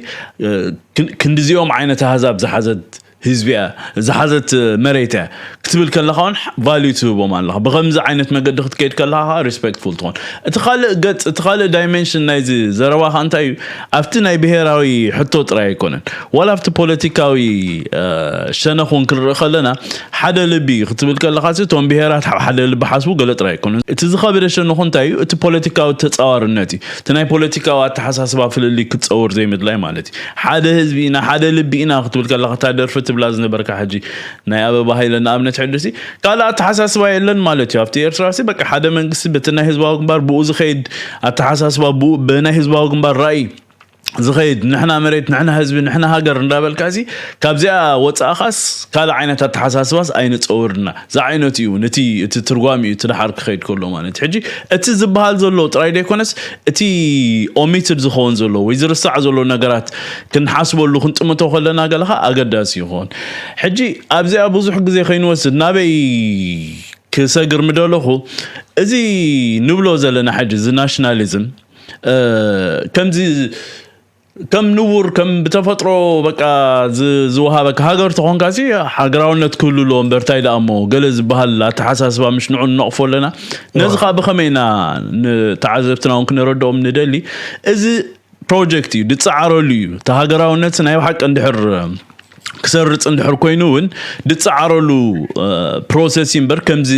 እ፣ ክን-፣ ክንዲዚኦም ዓይነት ኣህዛብ ዝሓዘት ህዝቢ እያ፣ ዝሓዘት መሬት እያ ክትብል ከለኻ እውን ቫልዩ ትህቦም ኣለኻ። ብኸምዚ ዓይነት መገዲ ክትከይድ ከለኻ ኸዓ ሪስፔክትፉል ትኾን። እቲ ካልእ ገጽ፣ እቲ ካልእ ዳይሜንሽን ናይዚ ዘረባኻ እንታይ እዩ? ኣብቲ ናይ ብሄራዊ ሕቶ ጥራይ ኣይኮነን። ዋላ ኣብቲ ፖለቲካዊ፣ እ፣ ሸነኽ እውን ክንርኢ ከለና፣ ሓደ ልቢ ክትብል ከለኻ ሲ፣ እቶም ብሄራት ኣብ ሓደ ልቢ ሓስቡ ገለ ጥራይ ኣይኮነን። እቲ ዝኸበደ ሸነኹ እንታይ እዩ? እቲ ፖለቲካዊ ተጻዋርነት እዩ። እቲ ናይ ፖለቲካዊ ኣተሓሳስባ ፍልልይ ክትጸውር ዘይምድላይ ማለት እዩ። ሓደ ህዝቢ ኢና፣ ሓደ ልቢ ኢና ክትብል ከለኻ፣ እታ ደርፊ ትብላ ዝነበርካ ሕጂ ናይ ኣበባ ሃይለ ንኣብነት ሕጂ ሲ፣ ካልእ ኣተሓሳስባ የለን ማለት እዩ። ኣብቲ ኤርትራ ሲ በቃ ሓደ መንግስቲ በቲ ናይ ህዝባዊ ግንባር ብኡ ዝኸይድ ኣተሓሳስባ፣ ብኡ ብናይ ህዝባዊ ግንባር ራእይ ዝኸይድ፣ ንሕና መሬት፣ ንሕና ህዝቢ፣ ንሕና ሃገር እንዳበልካ ሲ፣ ካብዚኣ ወጻእኻስ ካልእ ዓይነት ኣተሓሳስባስ ኣይንጸውርና። ዝዓይነቱ እዩ፣ ነቲ፣ እቲ ትርጓሜ እዩ፣ እቲ ደሓር ክኸይድ ከሎ ማለት። ሕጂ እቲ ዝበሃል ዘሎ ጥራይ ደይኮነስ፣ እቲ ኦሚትድ ዝኸውን ዘሎ ወይ ዝርሳዕ ዘሎ ነገራት ክንሓስበሉ፣ ክንጥምቶ ከለና ገለኻ ኣገዳሲ ይኸውን። ሕጂ ኣብዚኣ ብዙሕ ግዜ ከይንወስድ፣ ናበይ ክሰግር ምደለኹ፣ እዚ ንብሎ ዘለና ሕጂ፣ እዚ ናሽናሊዝም፣ እ፣ ከምዚ ከም ንቡር፣ ከም ብተፈጥሮ በቃ ዝ-፣ ዝወሃበካ ሃገር ተኾንካ ሲ፣ ሃገራውነት ክህሉ ኣለዎ እምበር፣ እንታይ ደኣ እሞ ገለ ዝበሃል ኣተሓሳስባ ምሽ ንዑ ንነቕፎ ኣለና። ነዚ ኸኣ ብኸመይ ኢና ንተዓዘብትና እውን ክነረድኦም ንደሊ? እዚ ፕሮጀክት እዩ፣ ድጸዓረሉ እዩ። እቲ ሃገራውነት ናይ ብሓቂ እንድሕር ክሰርጽ እንድሕር ኮይኑ እውን ድጸዓረሉ፣ እ፣ ፕሮሰስ እዩ እምበር፣ ከምዚ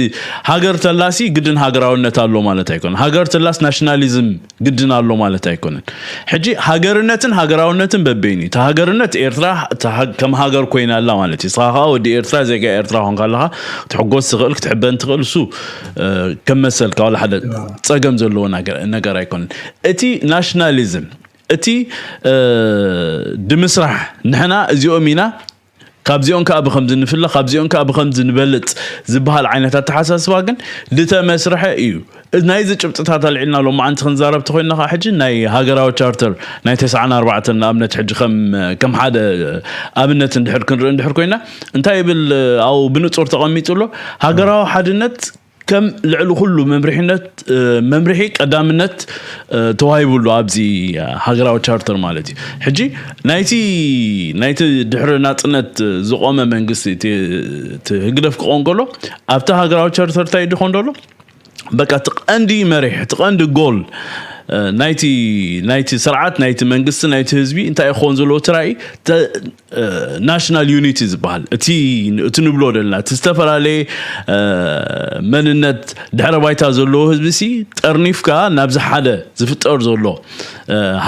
ሃገር ተላሲ ግድን ሃገራውነት ኣሎ ማለት ኣይኮነን። ሃገር ተላስ ናሽናሊዝም ግድን ኣሎ ማለት ኣይኮነን። ሕጂ ሃገርነትን ሃገራውነትን በበይኑ እዩ። እቲ ሃገርነት ኤርትራ፣ እቲ ሃግ-፣ ከም ሃገር ኮይና ኣላ ማለት እዩ። ንስኻ ኸኣ ወዲ ኤርትራ፣ ዜጋ ኤርትራ ኾንካ ኣለኻ፣ ክትሕጎስ ትኽእል፣ ክትሕበን ትኽእል፣ እሱ፣ እ፣ ከም መሰልካ ዋላ ሓደ ጸገም ዘለዎ ነገር፣ ነገር ኣይኮነን። እቲ ናሽናሊዝም፣ እቲ፣ እ፣ ድምስራሕ፣ ንሕና እዚኦም ኢና፣ ካብዚኦም ከኣ ብኸምዚ ንፍለ፣ ካብዚኦም ከኣ ብኸምዚ ንበልጽ ዝበሃል ዓይነት ኣተሓሳስባ ግን ዝተመስርሐ እዩ። ናይዚ ጭብጥታት ኣልዒልና ሎማዓንቲ ክንዛረብ ተኾይንና ከኣ፣ ሕጂ ናይ ሃገራዊ ቻርተር ናይ ተስዓን ኣርባዕተን ንኣብነት፣ ሕጂ ከም፣ ከም ሓደ ኣብነት እንድሕር ክንርኢ እንድሕር ኮይና፣ እንታይ ይብል ኣብኡ ብንጹር ተቐሚጡ ኣሎ? ሃገራዊ ሓድነት ከም ልዕሊ ኩሉ መምርሒነት መምርሒ ቀዳምነት ተዋሂቡሉ ኣብዚ ሃገራዊ ቻርተር ማለት እዩ። ሕጂ ናይቲ ናይቲ ድሕሪ ናፅነት ዝቆመ መንግስቲ እቲ ህግደፍ ክቆን ከሎ ኣብቲ ሃገራዊ ቻርተር እንታይ ድኾን ደሎ በቃ እቲ ቀንዲ መሪሕ እቲ ቀንዲ ጎል ናይቲ ናይቲ ስርዓት ናይቲ መንግስቲ ናይቲ ህዝቢ እንታይ ክኸውን ዘለዎ እቲ ራእይ ናሽናል ዩኒቲ ዝበሃል እቲ እቲ ንብሎ ዘለና እቲ ዝተፈላለየ መንነት ድሕረ ባይታ ዘለዎ ህዝቢ ሲ ጠርኒፍካ ናብዚ ሓደ ዝፍጠር ዘሎ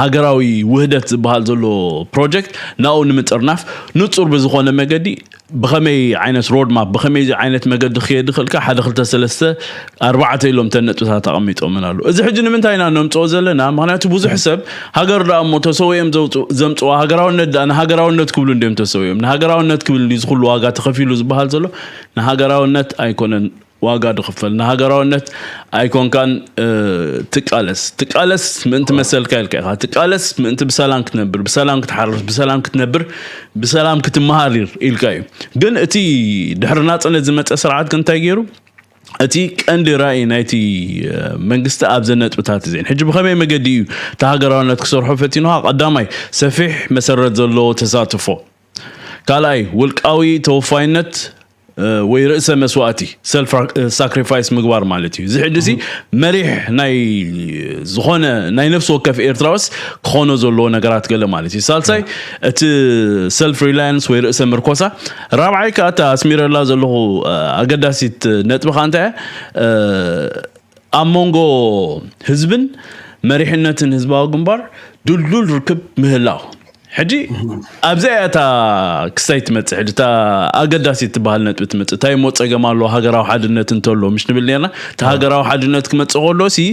ሃገራዊ ውህደት ዝበሃል ዘሎ ፕሮጀክት ናብኡ ንምጥርናፍ ንፁር ብዝኾነ መገዲ ብኸመይ ዓይነት ሮድማፕ ብኸመይ ዓይነት መገዲ ክየድ ይኽእልካ ሓደ ክልተ ሰለስተ ኣርባዕተ ኢሎም ተን ነጥብታት ኣቐሚጦምን ኣሉ። እዚ ሕጂ ንምንታይ ኢና ነምፅኦ ዘለና? ምክንያቱ ብዙሕ ሰብ ሃገር ደኣ እሞ ተሰዊኦም ዘምፅዋ ሃገራውነት ደኣ ንሃገራውነት ክብሉ እንዲዮም ተሰዊኦም ንሃገራውነት ክብል እንዲ ዝኩሉ ዋጋ ተኸፊሉ ዝበሃል ዘሎ ንሃገራውነት ኣይኮነን ዋጋ ድኽፈል ንሃገራውነት ኣይኮንካን ትቃለስ ትቃለስ ምእንቲ መሰልካ ኢልካ ኢኻ ትቃለስ ምእንቲ ብሰላም ክትነብር ብሰላም ክትሓርስ ብሰላም ክትነብር ብሰላም ክትመሃር ኢልካ እዩ ግን እቲ ድሕሪ ናፅነት ዝመፀ ስርዓት ግን እንታይ ገይሩ እቲ ቀንዲ ራእይ ናይቲ መንግስቲ ኣብዘ ነጥብታት እዚን ሕጂ ብኸመይ መገዲ እዩ እቲ ሃገራውነት ክሰርሖ ፈቲንኻ ቀዳማይ ሰፊሕ መሰረት ዘለዎ ተሳትፎ ካልኣይ ውልቃዊ ተወፋይነት ወይ ርእሰ መስዋእቲ ሰልፍ ሳክሪፋይስ ምግባር ማለት እዩ እዚ ሕጂ እዚ መሪሕ ናይ ዝኾነ ናይ ነፍሲ ወከፍ ኤርትራውስ ክኾኖ ዘለዎ ነገራት ገለ ማለት እዩ ሳልሳይ እቲ ሰልፍ ሪላያንስ ወይ ርእሰ ምርኮሳ ራብዓይ ከዓ እታ ኣስሚረላ ዘለኹ ኣገዳሲት ነጥቢ ከዓ እንታይ ኣብ መንጎ ህዝብን መሪሕነትን ህዝባዊ ግንባር ድልዱል ርክብ ምህላው ሕጂ ኣብዚኣ እያ እታ ክስታይ ትመፅእ ሕጂ እታ ኣገዳሲት ትበሃል ነጥቢ ትመፅእ እንታይ እሞ ፀገም ኣለዎ ሃገራዊ ሓድነት እንተሎ ምሽ ንብል ነርና እቲ ሃገራዊ ሓድነት ክመፅእ ከሎ ሲ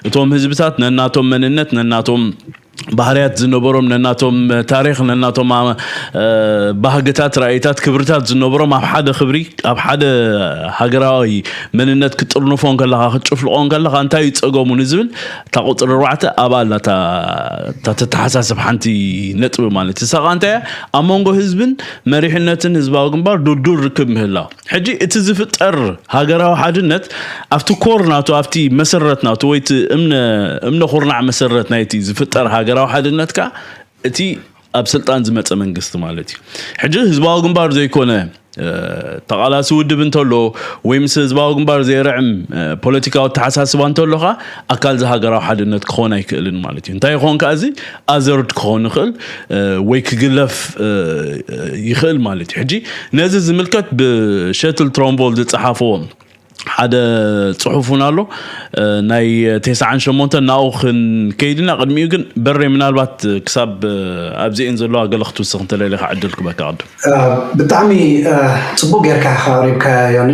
እቶም ህዝብታት ነናቶም መንነት ነናቶም ባህርያት ዝነበሮም ነናቶም ታሪክ ነናቶም ባህግታት ራእይታት ክብርታት ዝነበሮም ኣብ ሓደ ክብሪ ኣብ ሓደ ሃገራዊ መንነት ክጥርንፎ ከለካ ክትጭፍልቆ ከለካ እንታይ እዩ ፀገሙ ንዝብል እታ ቁፅሪ ኣርባዕተ ኣብኣ ኣላ እታ ተተሓሳስብ ሓንቲ ነጥቢ ማለት እዩ። እሳ ከዓ እንታይ እያ? ኣብ መንጎ ህዝብን መሪሕነትን ህዝባዊ ግንባር ድልዱል ርክብ ምህላው። ሕጂ እቲ ዝፍጠር ሃገራዊ ሓድነት ኣብቲ ኮር ናቱ ኣብቲ መሰረት ናቱ ወይ እቲ እምነ ኩርናዕ መሰረት ናይቲ ዝፍጠር ሃገራዊ ሓድነት ከዓ እቲ ኣብ ስልጣን ዝመፀ መንግስቲ ማለት እዩ። ሕጂ ህዝባዊ ግንባር ዘይኮነ ተቓላሲ ውድብ እንተሎ ወይ ምስ ህዝባዊ ግንባር ዘይርዕም ፖለቲካዊ ኣተሓሳስባ እንተሎ ከዓ ኣካል እዚ ሃገራዊ ሓድነት ክኾን ኣይክእልን ማለት እዩ። እንታይ ይኾን ከዓ እዚ ኣዘርድ ክኾን ይኽእል ወይ ክግለፍ ይኽእል ማለት እዩ። ሕጂ ነዚ ዝምልከት ብሸትል ትሮምቦል ዝፀሓፍዎ ሓደ ፅሑፍ እውን ኣሎ ናይ ቴስዓን ሸሞንተን ናብኡ ክንከይድ ኢና። ቅድሚኡ ግን በሬ ምናልባት ክሳብ ኣብዚኤን ዘለዋ ገለ ክትውስኽ እንተለሊኻ ዕድል ክበካ ቅድም ብጣዕሚ ፅቡቅ ጌርካ ኢኻ ኣቅሪብካያ ዮኒ።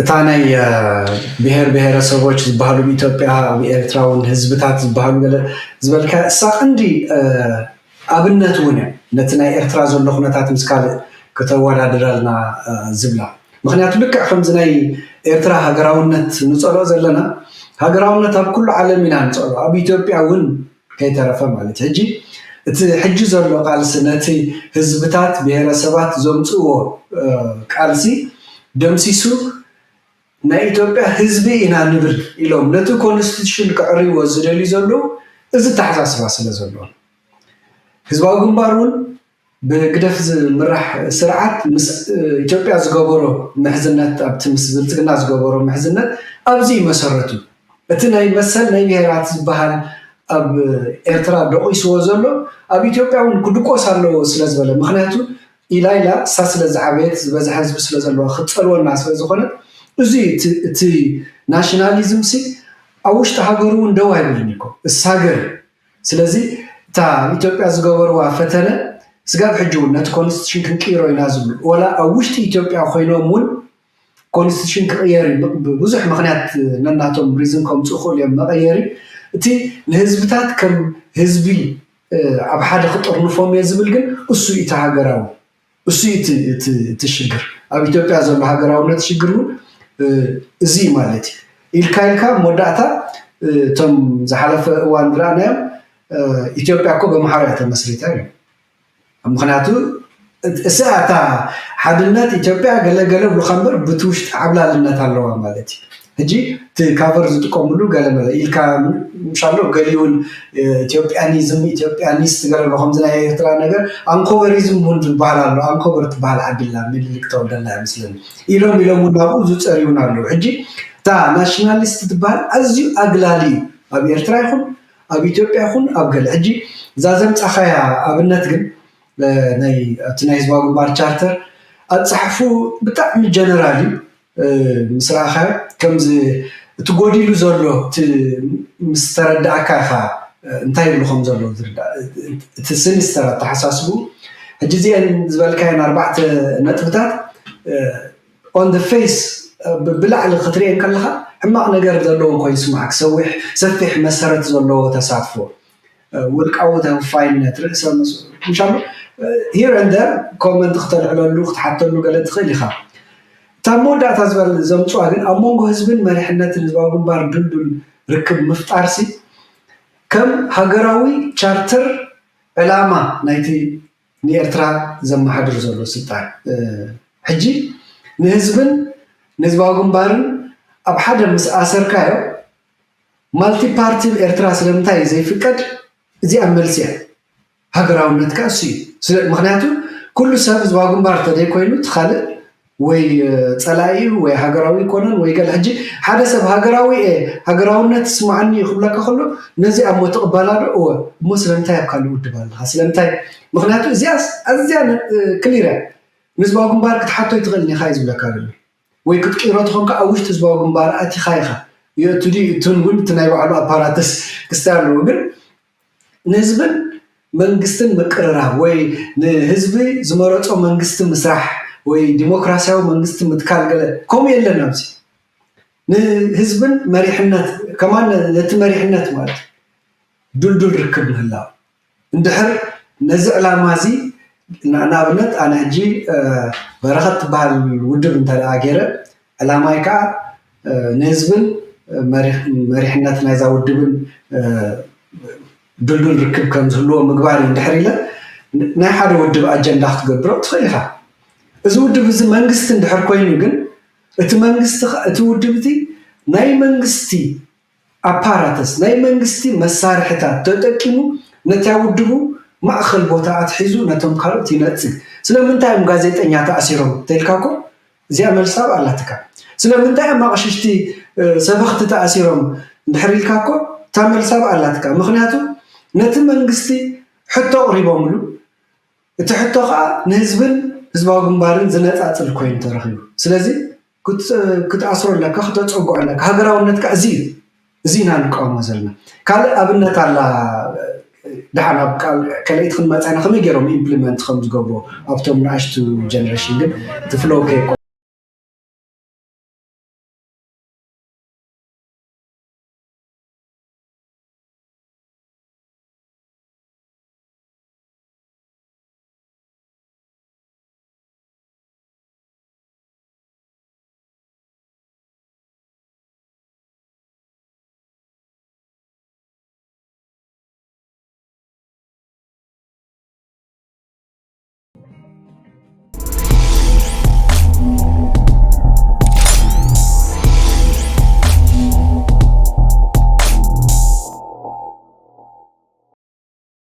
እታ ናይ ብሄር ብሄረሰቦች ዝበሃሉ ኣብ ኢትዮጵያ ኣብ ኤርትራ እውን ህዝብታት ዝበሃሉ ገለ ዝበልካ እሳ ቀንዲ ኣብነት እውን እያ ነቲ ናይ ኤርትራ ዘሎ ኩነታት ምስ ካልእ ከተወዳድረልና ዝብላ ምክንያቱ ልክዕ ከምዚ ናይ ኤርትራ ሃገራውነት ንፀልኦ ዘለና ሃገራውነት ኣብ ኩሉ ዓለም ኢና ንፀልኦ ኣብ ኢትዮጵያ እውን ከይተረፈ ማለት ሕጂ እቲ ሕጂ ዘሎ ቃልሲ ነቲ ህዝብታት ብሄረሰባት ዘምፅእዎ ቃልሲ ደምሲሱ ናይ ኢትዮጵያ ህዝቢ ኢና ንብል ኢሎም ነቲ ኮንስቲቱሽን ክዕርይዎ ዝደልዩ ዘለዉ እዚ ተሓሳስባ ስለ ዘለዎም ህዝባዊ ግንባር እውን ብህግደፍ ዝምራሕ ስርዓት ምስ ኢትዮጵያ ዝገበሮ ምሕዝነት ኣብቲ ምስ ብልፅግና ዝገበሮ ምሕዝነት ኣብዚ ይመሰረቱ እቲ ናይ መሰል ናይ ብሄራት ዝበሃል ኣብ ኤርትራ ደቂስዎ ዘሎ ኣብ ኢትዮጵያ እውን ክድቆስ ኣለዎ ስለ ዝበለ ምክንያቱ ኢላ ኢላ እሳ ስለ ዝዓበየት ዝበዝሐ ህዝቢ ስለ ዘለዋ ክትፀልወና ስለ ዝኾነት እዚ እቲ ናሽናሊዝም ሲ ኣብ ውሽጢ ሃገሩ እውን ደው ኣይብልን እኮ እሳገር ስለዚ እታ ኣብ ኢትዮጵያ ዝገበርዋ ፈተነ ስጋብ ሕጂ እውን ነቲ ኮንስቲቱሽን ክንቅይሮ ኢና ዝብሉ ወላ ኣብ ውሽጢ ኢትዮጵያ ኮይኖም እውን ኮንስቲቱሽን ክቕየር እዩ ብዙሕ ምክንያት ነናቶም ሪዝን ከምፅኡ ክእሉ እዮም መቐየሪ እቲ ንህዝብታት ከም ህዝቢ ኣብ ሓደ ክጥርንፎም እየ ዝብል ግን እሱ እቲ ሃገራዊ እሱ እቲ ሽግር ኣብ ኢትዮጵያ ዘሎ ሃገራውነት ሽግር እውን እዚ ማለት እዩ ኢልካ ኢልካ መወዳእታ እቶም ዝሓለፈ እዋን ዝረኣናዮም ኢትዮጵያ እኮ በምሓራ እያ ተመስሪታ እዩ ምክንያቱ እሳ እታ ሓድነት ኢትዮጵያ ገለ ገለ ብሉካ እምበር ብቲ ውሽጢ ዓብላልነት ኣለዋ ማለት እዩ። ሕጂ እቲ ካቨር ዝጥቀምሉ ገለ መለ ኢልካ ምሻሎ ገሊውን ኢትዮጵያኒዝም ኢትዮጵያኒስት ገለ ኣሎ ከምዚ ናይ ኤርትራ ነገር ኣንኮበሪዝም እውን ዝበሃል ኣሎ። ኣንኮበር ትበሃል ዓዲ ኣላ ምኒልክ ተወልደላ ይመስለኒ ኢሎም ኢሎም እውን ናብኡ ዝፀርዩ እውን ኣለዉ። ሕጂ እታ ናሽናሊስት ትበሃል ኣዝዩ ኣግላሊ እዩ ኣብ ኤርትራ ይኹን ኣብ ኢትዮጵያ ይኹን ኣብ ገለ ሕጂ እዛ ዘምፃኻያ ኣብነት ግን ናይ እቲ ናይ ህዝባዊ ግንባር ቻርተር ኣፃሕፉ ብጣዕሚ ጀነራል እዩ። ምስ ረኣኻዮ ከምዚ እቲ ጎዲሉ ዘሎ እቲ ምስ ተረዳእካ ኢኻ እንታይ ይብሉ ከም ዘለዉ ዝርዳእ። እቲ ሲኒስተር ኣተሓሳስቡ ሕጂ እዚአን ዝበልካየን ኣርባዕተ ነጥብታት on the face ብላዕሊ ክትሪኤን ከለኻ ሕማቕ ነገር ዘለዎን ኮይኑ ይስምዓካ። ሰዊሕ ሰፊሕ መሰረት ዘለዎ ተሳትፎ ውልቃዊ ተወፋይነት ርእሰ ምሻሉ here and there comment ክተልዕለሉ ክትሓተሉ ገለ ትኽእል ኢኻ። እታ መወዳእታ ዝበል ዘምፅዋ ግን ኣብ መንጎ ህዝብን መሪሕነትን ህዝባዊ ግንባር ድልዱል ርክብ ምፍጣር ሲ ከም ሃገራዊ ቻርተር ዕላማ ናይቲ ንኤርትራ ዘመሓድር ዘሎ ስልጣን ሕጂ ንህዝብን ንህዝባዊ ግንባርን ኣብ ሓደ ምስ ኣሰርካዮ ማልቲ ፓርቲ ኤርትራ ስለምንታይ እዩ ዘይፍቀድ? እዚኣ መልሲ እያ። ሃገራውነት ከኣ እሱ እዩ። ምክንያቱ ኩሉ ሰብ ህዝባዊ ግንባር ተደይ ኮይኑ እቲ ካልእ ወይ ፀላኢ ወይ ሃገራዊ ይኮነን ወይ ገለ ሕጂ ሓደ ሰብ ሃገራዊ እየ ሃገራውነት ይስማዓኒ እዩ ክብለካ ከሎ ነዚ ኣብ ሞት ትቕበላ ዶ? እወ። እሞ ስለምንታይ ኣብ ካልእ ውድብ ኣለኻ? ስለምንታይ? ምክንያቱ እዚኣስ ኣዝያ ክሊር እያ። ንህዝባዊ ግንባር ክትሓቶ ይትኽእል ኢኻ እዩ ዝብለካ ዘሎ። ወይ ክትቅይሮ ተኾንካ ኣብ ውሽጢ ህዝባዊ ግንባር ኣቲኻ ኢኻ። የእቱ ድዩ እቱን እውን እቲ ናይ ባዕሉ ኣፓራትስ ክስታይ ኣለዎ። ግን ንህዝብን መንግስትን ምቅርራብ ወይ ንህዝቢ ዝመረፆ መንግስቲ ምስራሕ ወይ ዲሞክራሲያዊ መንግስቲ ምትካል ገለ ከምኡ የለን ኣብዚ። ንህዝብን መሪሕነት ከማን ነቲ መሪሕነት ማለት ድልዱል ርክብ ምህላው እንድሕር ነዚ ዕላማ እዚ ንኣብነት ኣነ ሕጂ በረኸት ትበሃል ውድብ እንተ ገይረ ዕላማይ ከዓ ንህዝብን መሪሕነት ናይዛ ውድብን ድልዱል ርክብ ከም ዝህልዎ ምግባር እዩ እንድሕር ኢለ ናይ ሓደ ውድብ ኣጀንዳ ክትገብሮ ትኽእል ኢኻ። እዚ ውድብ እዚ መንግስቲ እንድሕር ኮይኑ ግን እቲ መንግስቲ እቲ ውድብ እቲ ናይ መንግስቲ ኣፓራተስ ናይ መንግስቲ መሳርሕታት ተጠቂሙ ነታ ውድቡ ማእኸል ቦታ ኣትሒዙ ነቶም ካልኦት ይነፅግ። ስለምንታይ እዮም ጋዜጠኛ ተኣሲሮም ተልካ እኮ እዚኣ መልሳብ ኣላትካ። ስለምንታይ እዮም ኣቕሽሽቲ ሰበኽቲ ተኣሲሮም እንድሕር ኢልካ እኮ እታ መልሳብ ኣላትካ። ምክንያቱ ነቲ መንግስቲ ሕቶ ኣቕሪቦምሉ እቲ ሕቶ ከዓ ንህዝብን ህዝባዊ ግንባርን ዝነፃፅል ኮይኑ ተረኺቡ። ስለዚ ክትኣስሮ ኣለካ፣ ክተፀጉዖ ኣለካ። ሃገራውነት ከዓ እዚ እዩ። እዚ ኢና ንቃወሞ ዘለና። ካልእ ኣብነት ኣላ ድሓን ኣብ ካልኣይቲ ክንመፃ ኢና ከመይ ገይሮም ኢምፕሊመንት ከም ዝገብሩ ኣብቶም ንኣሽቱ ጀነሬሽን ግን እቲ ፍሎው ከይቆ